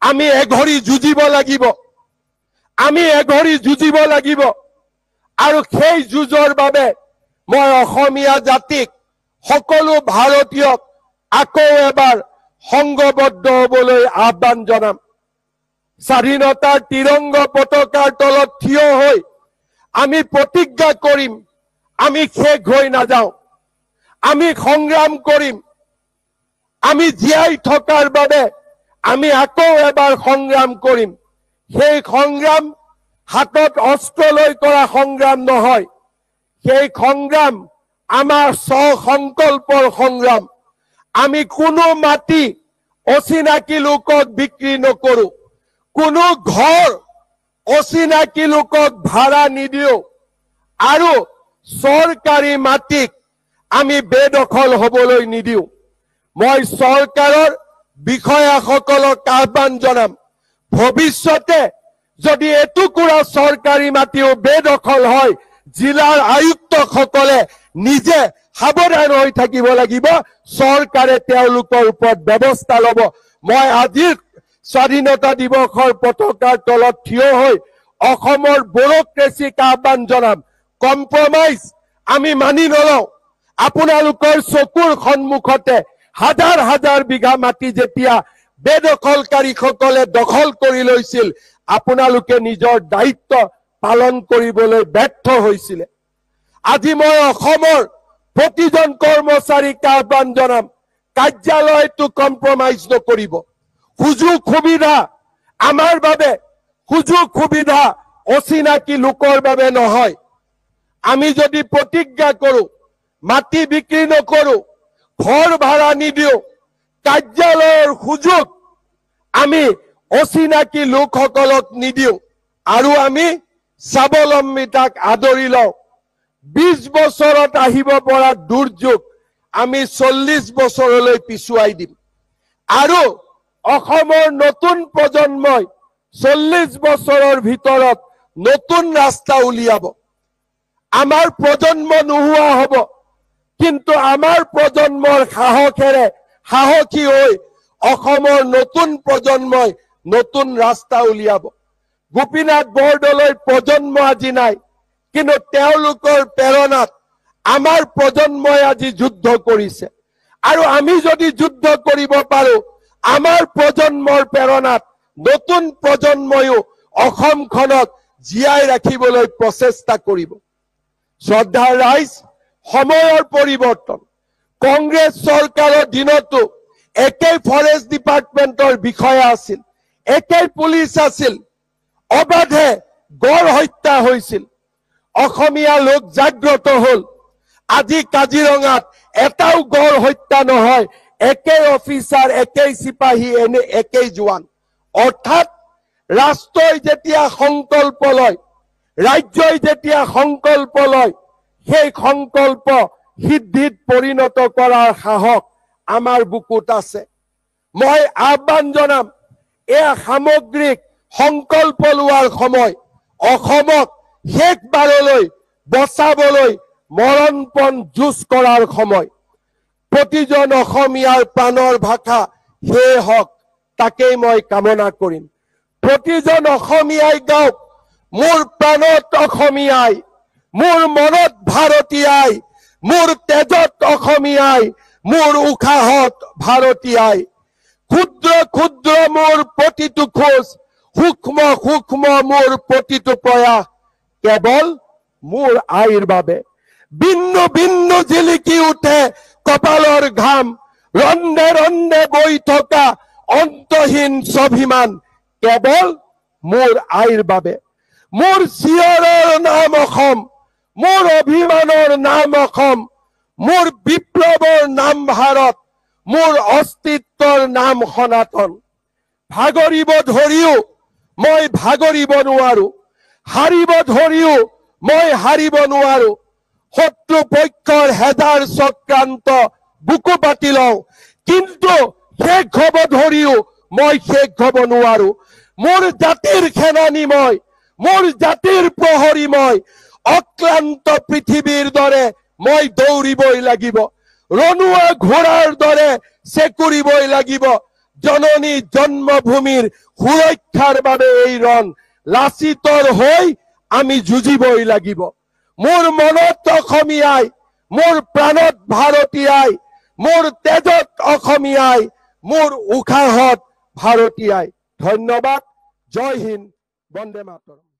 আমি এঘৰি যুঁজিব লাগিব, আমি এঘৰি যুঁজিব লাগিব। আৰু সেই যুঁজৰ বাবে মই অসমীয়া জাতিক, সকলো ভাৰতীয়ক আকৌ এবাৰ সংঘবদ্ধ হ'বলৈ আহ্বান জনাম। স্বাধীনতাৰ তিৰংগ পতাকাৰ তলত থিয় হৈ আমি প্ৰতিজ্ঞা কৰিম, আমি শেষ হৈ নাযাওঁ, আমি সংগ্ৰাম কৰিম, আমি জীয়াই থকাৰ বাবে আমি আকৌ এবাৰ সংগ্ৰাম কৰিম। সেই সংগ্ৰাম হাতত অস্ত্ৰ লৈ কৰা সংগ্ৰাম নহয়, সেই সংগ্ৰাম আমাৰ স্বসংকল্পৰ সংগ্ৰাম। আমি কোনো মাটি অচিনাকি লোকক বিক্ৰী নকৰো, কোনো ঘৰ অচিনাকি লোকক ভাড়া নিদিওঁ, আৰু চৰকাৰী মাটিক আমি বেদখল হ'বলৈ নিদিওঁ। মই চৰকাৰৰ বিষয়াসকলক আহ্বান জনাম, ভৱিষ্যতে যদি এটুকুৰা চৰকাৰী মাটিও বেদখল হয়, জিলাৰ আয়ুক্তসকলে নিজে সাৱধান হৈ থাকিব লাগিব। চৰকাৰে তেওঁলোকৰ ওপৰত ব্যৱস্থা ল'ব। মই আজিৰ স্বাধীনতা দিৱসৰ পতাকাৰ তলত থিয় হৈ অসমৰ ব্যুৰক্ৰেচিক আহ্বান জনাম, কম্প্ৰমাইজ আমি মানি নলওঁ। আপোনালোকৰ চকুৰ সন্মুখতে হাজাৰ হাজাৰ বিঘা মাটি যেতিয়া বেদখলকাৰীসকলে দখল কৰি লৈছিল, আপোনালোকে নিজৰ দায়িত্ব পালন কৰিবলৈ ব্যৰ্থ হৈছিলে। আজি মই অসমৰ প্ৰতিজন কৰ্মচাৰীক আহ্বান জনাম, কাৰ্যালয়টো কম্প্ৰমাইজ নকৰিব। সুযোগ সুবিধা আমাৰ বাবে, সুযোগ সুবিধা অচিনাকি লোকৰ বাবে নহয়। আমি যদি প্ৰতিজ্ঞা কৰো মাটি বিক্ৰী নকৰো, ঘৰ ভাড়া নিদিওঁ, কাৰ্যালয়ৰ সুযোগ আমি অচিনাকি লোকসকলক নিদিওঁ আৰু আমি স্বাৱলম্বিতাক আদৰি লওঁ, 20 বছৰত আহিব পৰা দুৰ্যোগ আমি 40 বছৰলৈ পিছুৱাই দিম। আৰু অসমৰ নতুন প্ৰজন্মই 40 বছৰৰ ভিতৰত নতুন ৰাস্তা উলিয়াব। আমাৰ প্ৰজন্ম নোহোৱা হ'ব, কিন্তু আমাৰ প্ৰজন্মৰ সাহসেৰে সাহসী হৈ অসমৰ নতুন প্ৰজন্মই নতুন ৰাস্তা উলিয়াব। গোপীনাথ বৰদলৈৰ প্ৰজন্ম আজি নাই, কিন্তু তেওঁলোকৰ প্ৰেৰণাত আমাৰ প্ৰজন্মই আজি যুদ্ধ কৰিছে। আৰু আমি যদি যুদ্ধ কৰিব পাৰো, আমাৰ প্ৰজন্মৰ প্ৰেৰণাত নতুন প্ৰজন্ময়ো অসমখনক জীয়াই ৰাখিবলৈ প্ৰচেষ্টা কৰিব। শ্ৰদ্ধাৰ ৰাইজ, সময়ৰ পৰিৱৰ্তন। কংগ্ৰেছ চৰকাৰৰ দিনতো একেই ফৰেষ্ট ডিপাৰ্টমেণ্টৰ বিষয়া আছিল, একেই পুলিচ আছিল, অবাধে গড় হত্যা হৈছিল। অসমীয়া লোক জাগ্ৰত হ'ল। আজি কাজিৰঙাত এটাও গড় হত্যা নহয়, একেই অফিচাৰ, একেই চিপাহী, এনে একেই জোৱান। অৰ্থাৎ ৰাষ্ট্ৰই যেতিয়া সংকল্প লয়, ৰাজ্যই যেতিয়া সংকল্প লয়, সেই সংকল্প সিদ্ধিত পৰিণত কৰাৰ সাহস আমাৰ বুকুত আছে। মই আহ্বান জনাম, এয়া সামগ্ৰিক সংকল্প লোৱাৰ সময়। অসমক শেষবাৰলৈ বচাবলৈ মৰণপণ যুঁজ কৰাৰ সময়। প্ৰতিজন অসমীয়াৰ প্ৰাণৰ ভাষা সেয়ে হওক, তাকেই মই কামনা কৰিম। প্ৰতিজন অসমীয়াই গাওক, মোৰ প্ৰাণত অসমীয়াই, মোৰ মনত ভাৰতীয়াই, মোৰ তেজত অসমীয়াই, মোৰ উশাহত ভাৰতীয়াই। ক্ষুদ্ৰ ক্ষুদ্ৰ মোৰ প্ৰতিটো খোজ, সূক্ষ্ম সূক্ষ্ম মোৰ প্ৰতিটো প্ৰয়াস, কেৱল মোৰ আইৰ বাবে। বিন্দু বিন্দু জিলিকি উঠে কপালৰ ঘাম, ৰন্ধে ৰন্ধে বৈ থকা অন্তহীন স্বাভিমান, কেৱল মোৰ আইৰ বাবে। মোৰ চিঞৰৰ নাম অসম, মোৰ অভিমানৰ নাম অসম, মোৰ বিপ্লৱৰ নাম ভাৰত, মোৰ অস্তিত্বৰ নাম সনাতন। ভাগৰিব ধৰিও মই ভাগৰিব নোৱাৰো, হাৰিব ধৰিও মই হাৰিব নোৱাৰো। শত্ৰু পক্ষৰ হেজাৰ চক্ৰান্ত বুকু পাতি লওঁ, কিন্তু শেষ হব ধৰিও মই শেষ হব নোৱাৰো। মোৰ জাতিৰ সেনানী মই, মোৰ জাতিৰ প্ৰহৰী মই, অক্লান্ত পৃথিৱীৰ দৰে মই দৌৰিবই লাগিব, ৰণুৱা ঘোঁৰাৰ দৰে চেকুৰিবই লাগিব। জননী জন্মভূমিৰ সুৰক্ষাৰ বাবে এই ৰণ লাচিতৰ হৈ আমি যুঁজিবই লাগিব। মোৰ মনত অসমীয়াই, মোৰ প্ৰাণত ভাৰতীয়াই, মোৰ তেজত অসমীয়াই, মোৰ উশাহত ভাৰতীয়াই। ধন্যবাদ। জয় হিন্দ, বন্দে মাতৰম।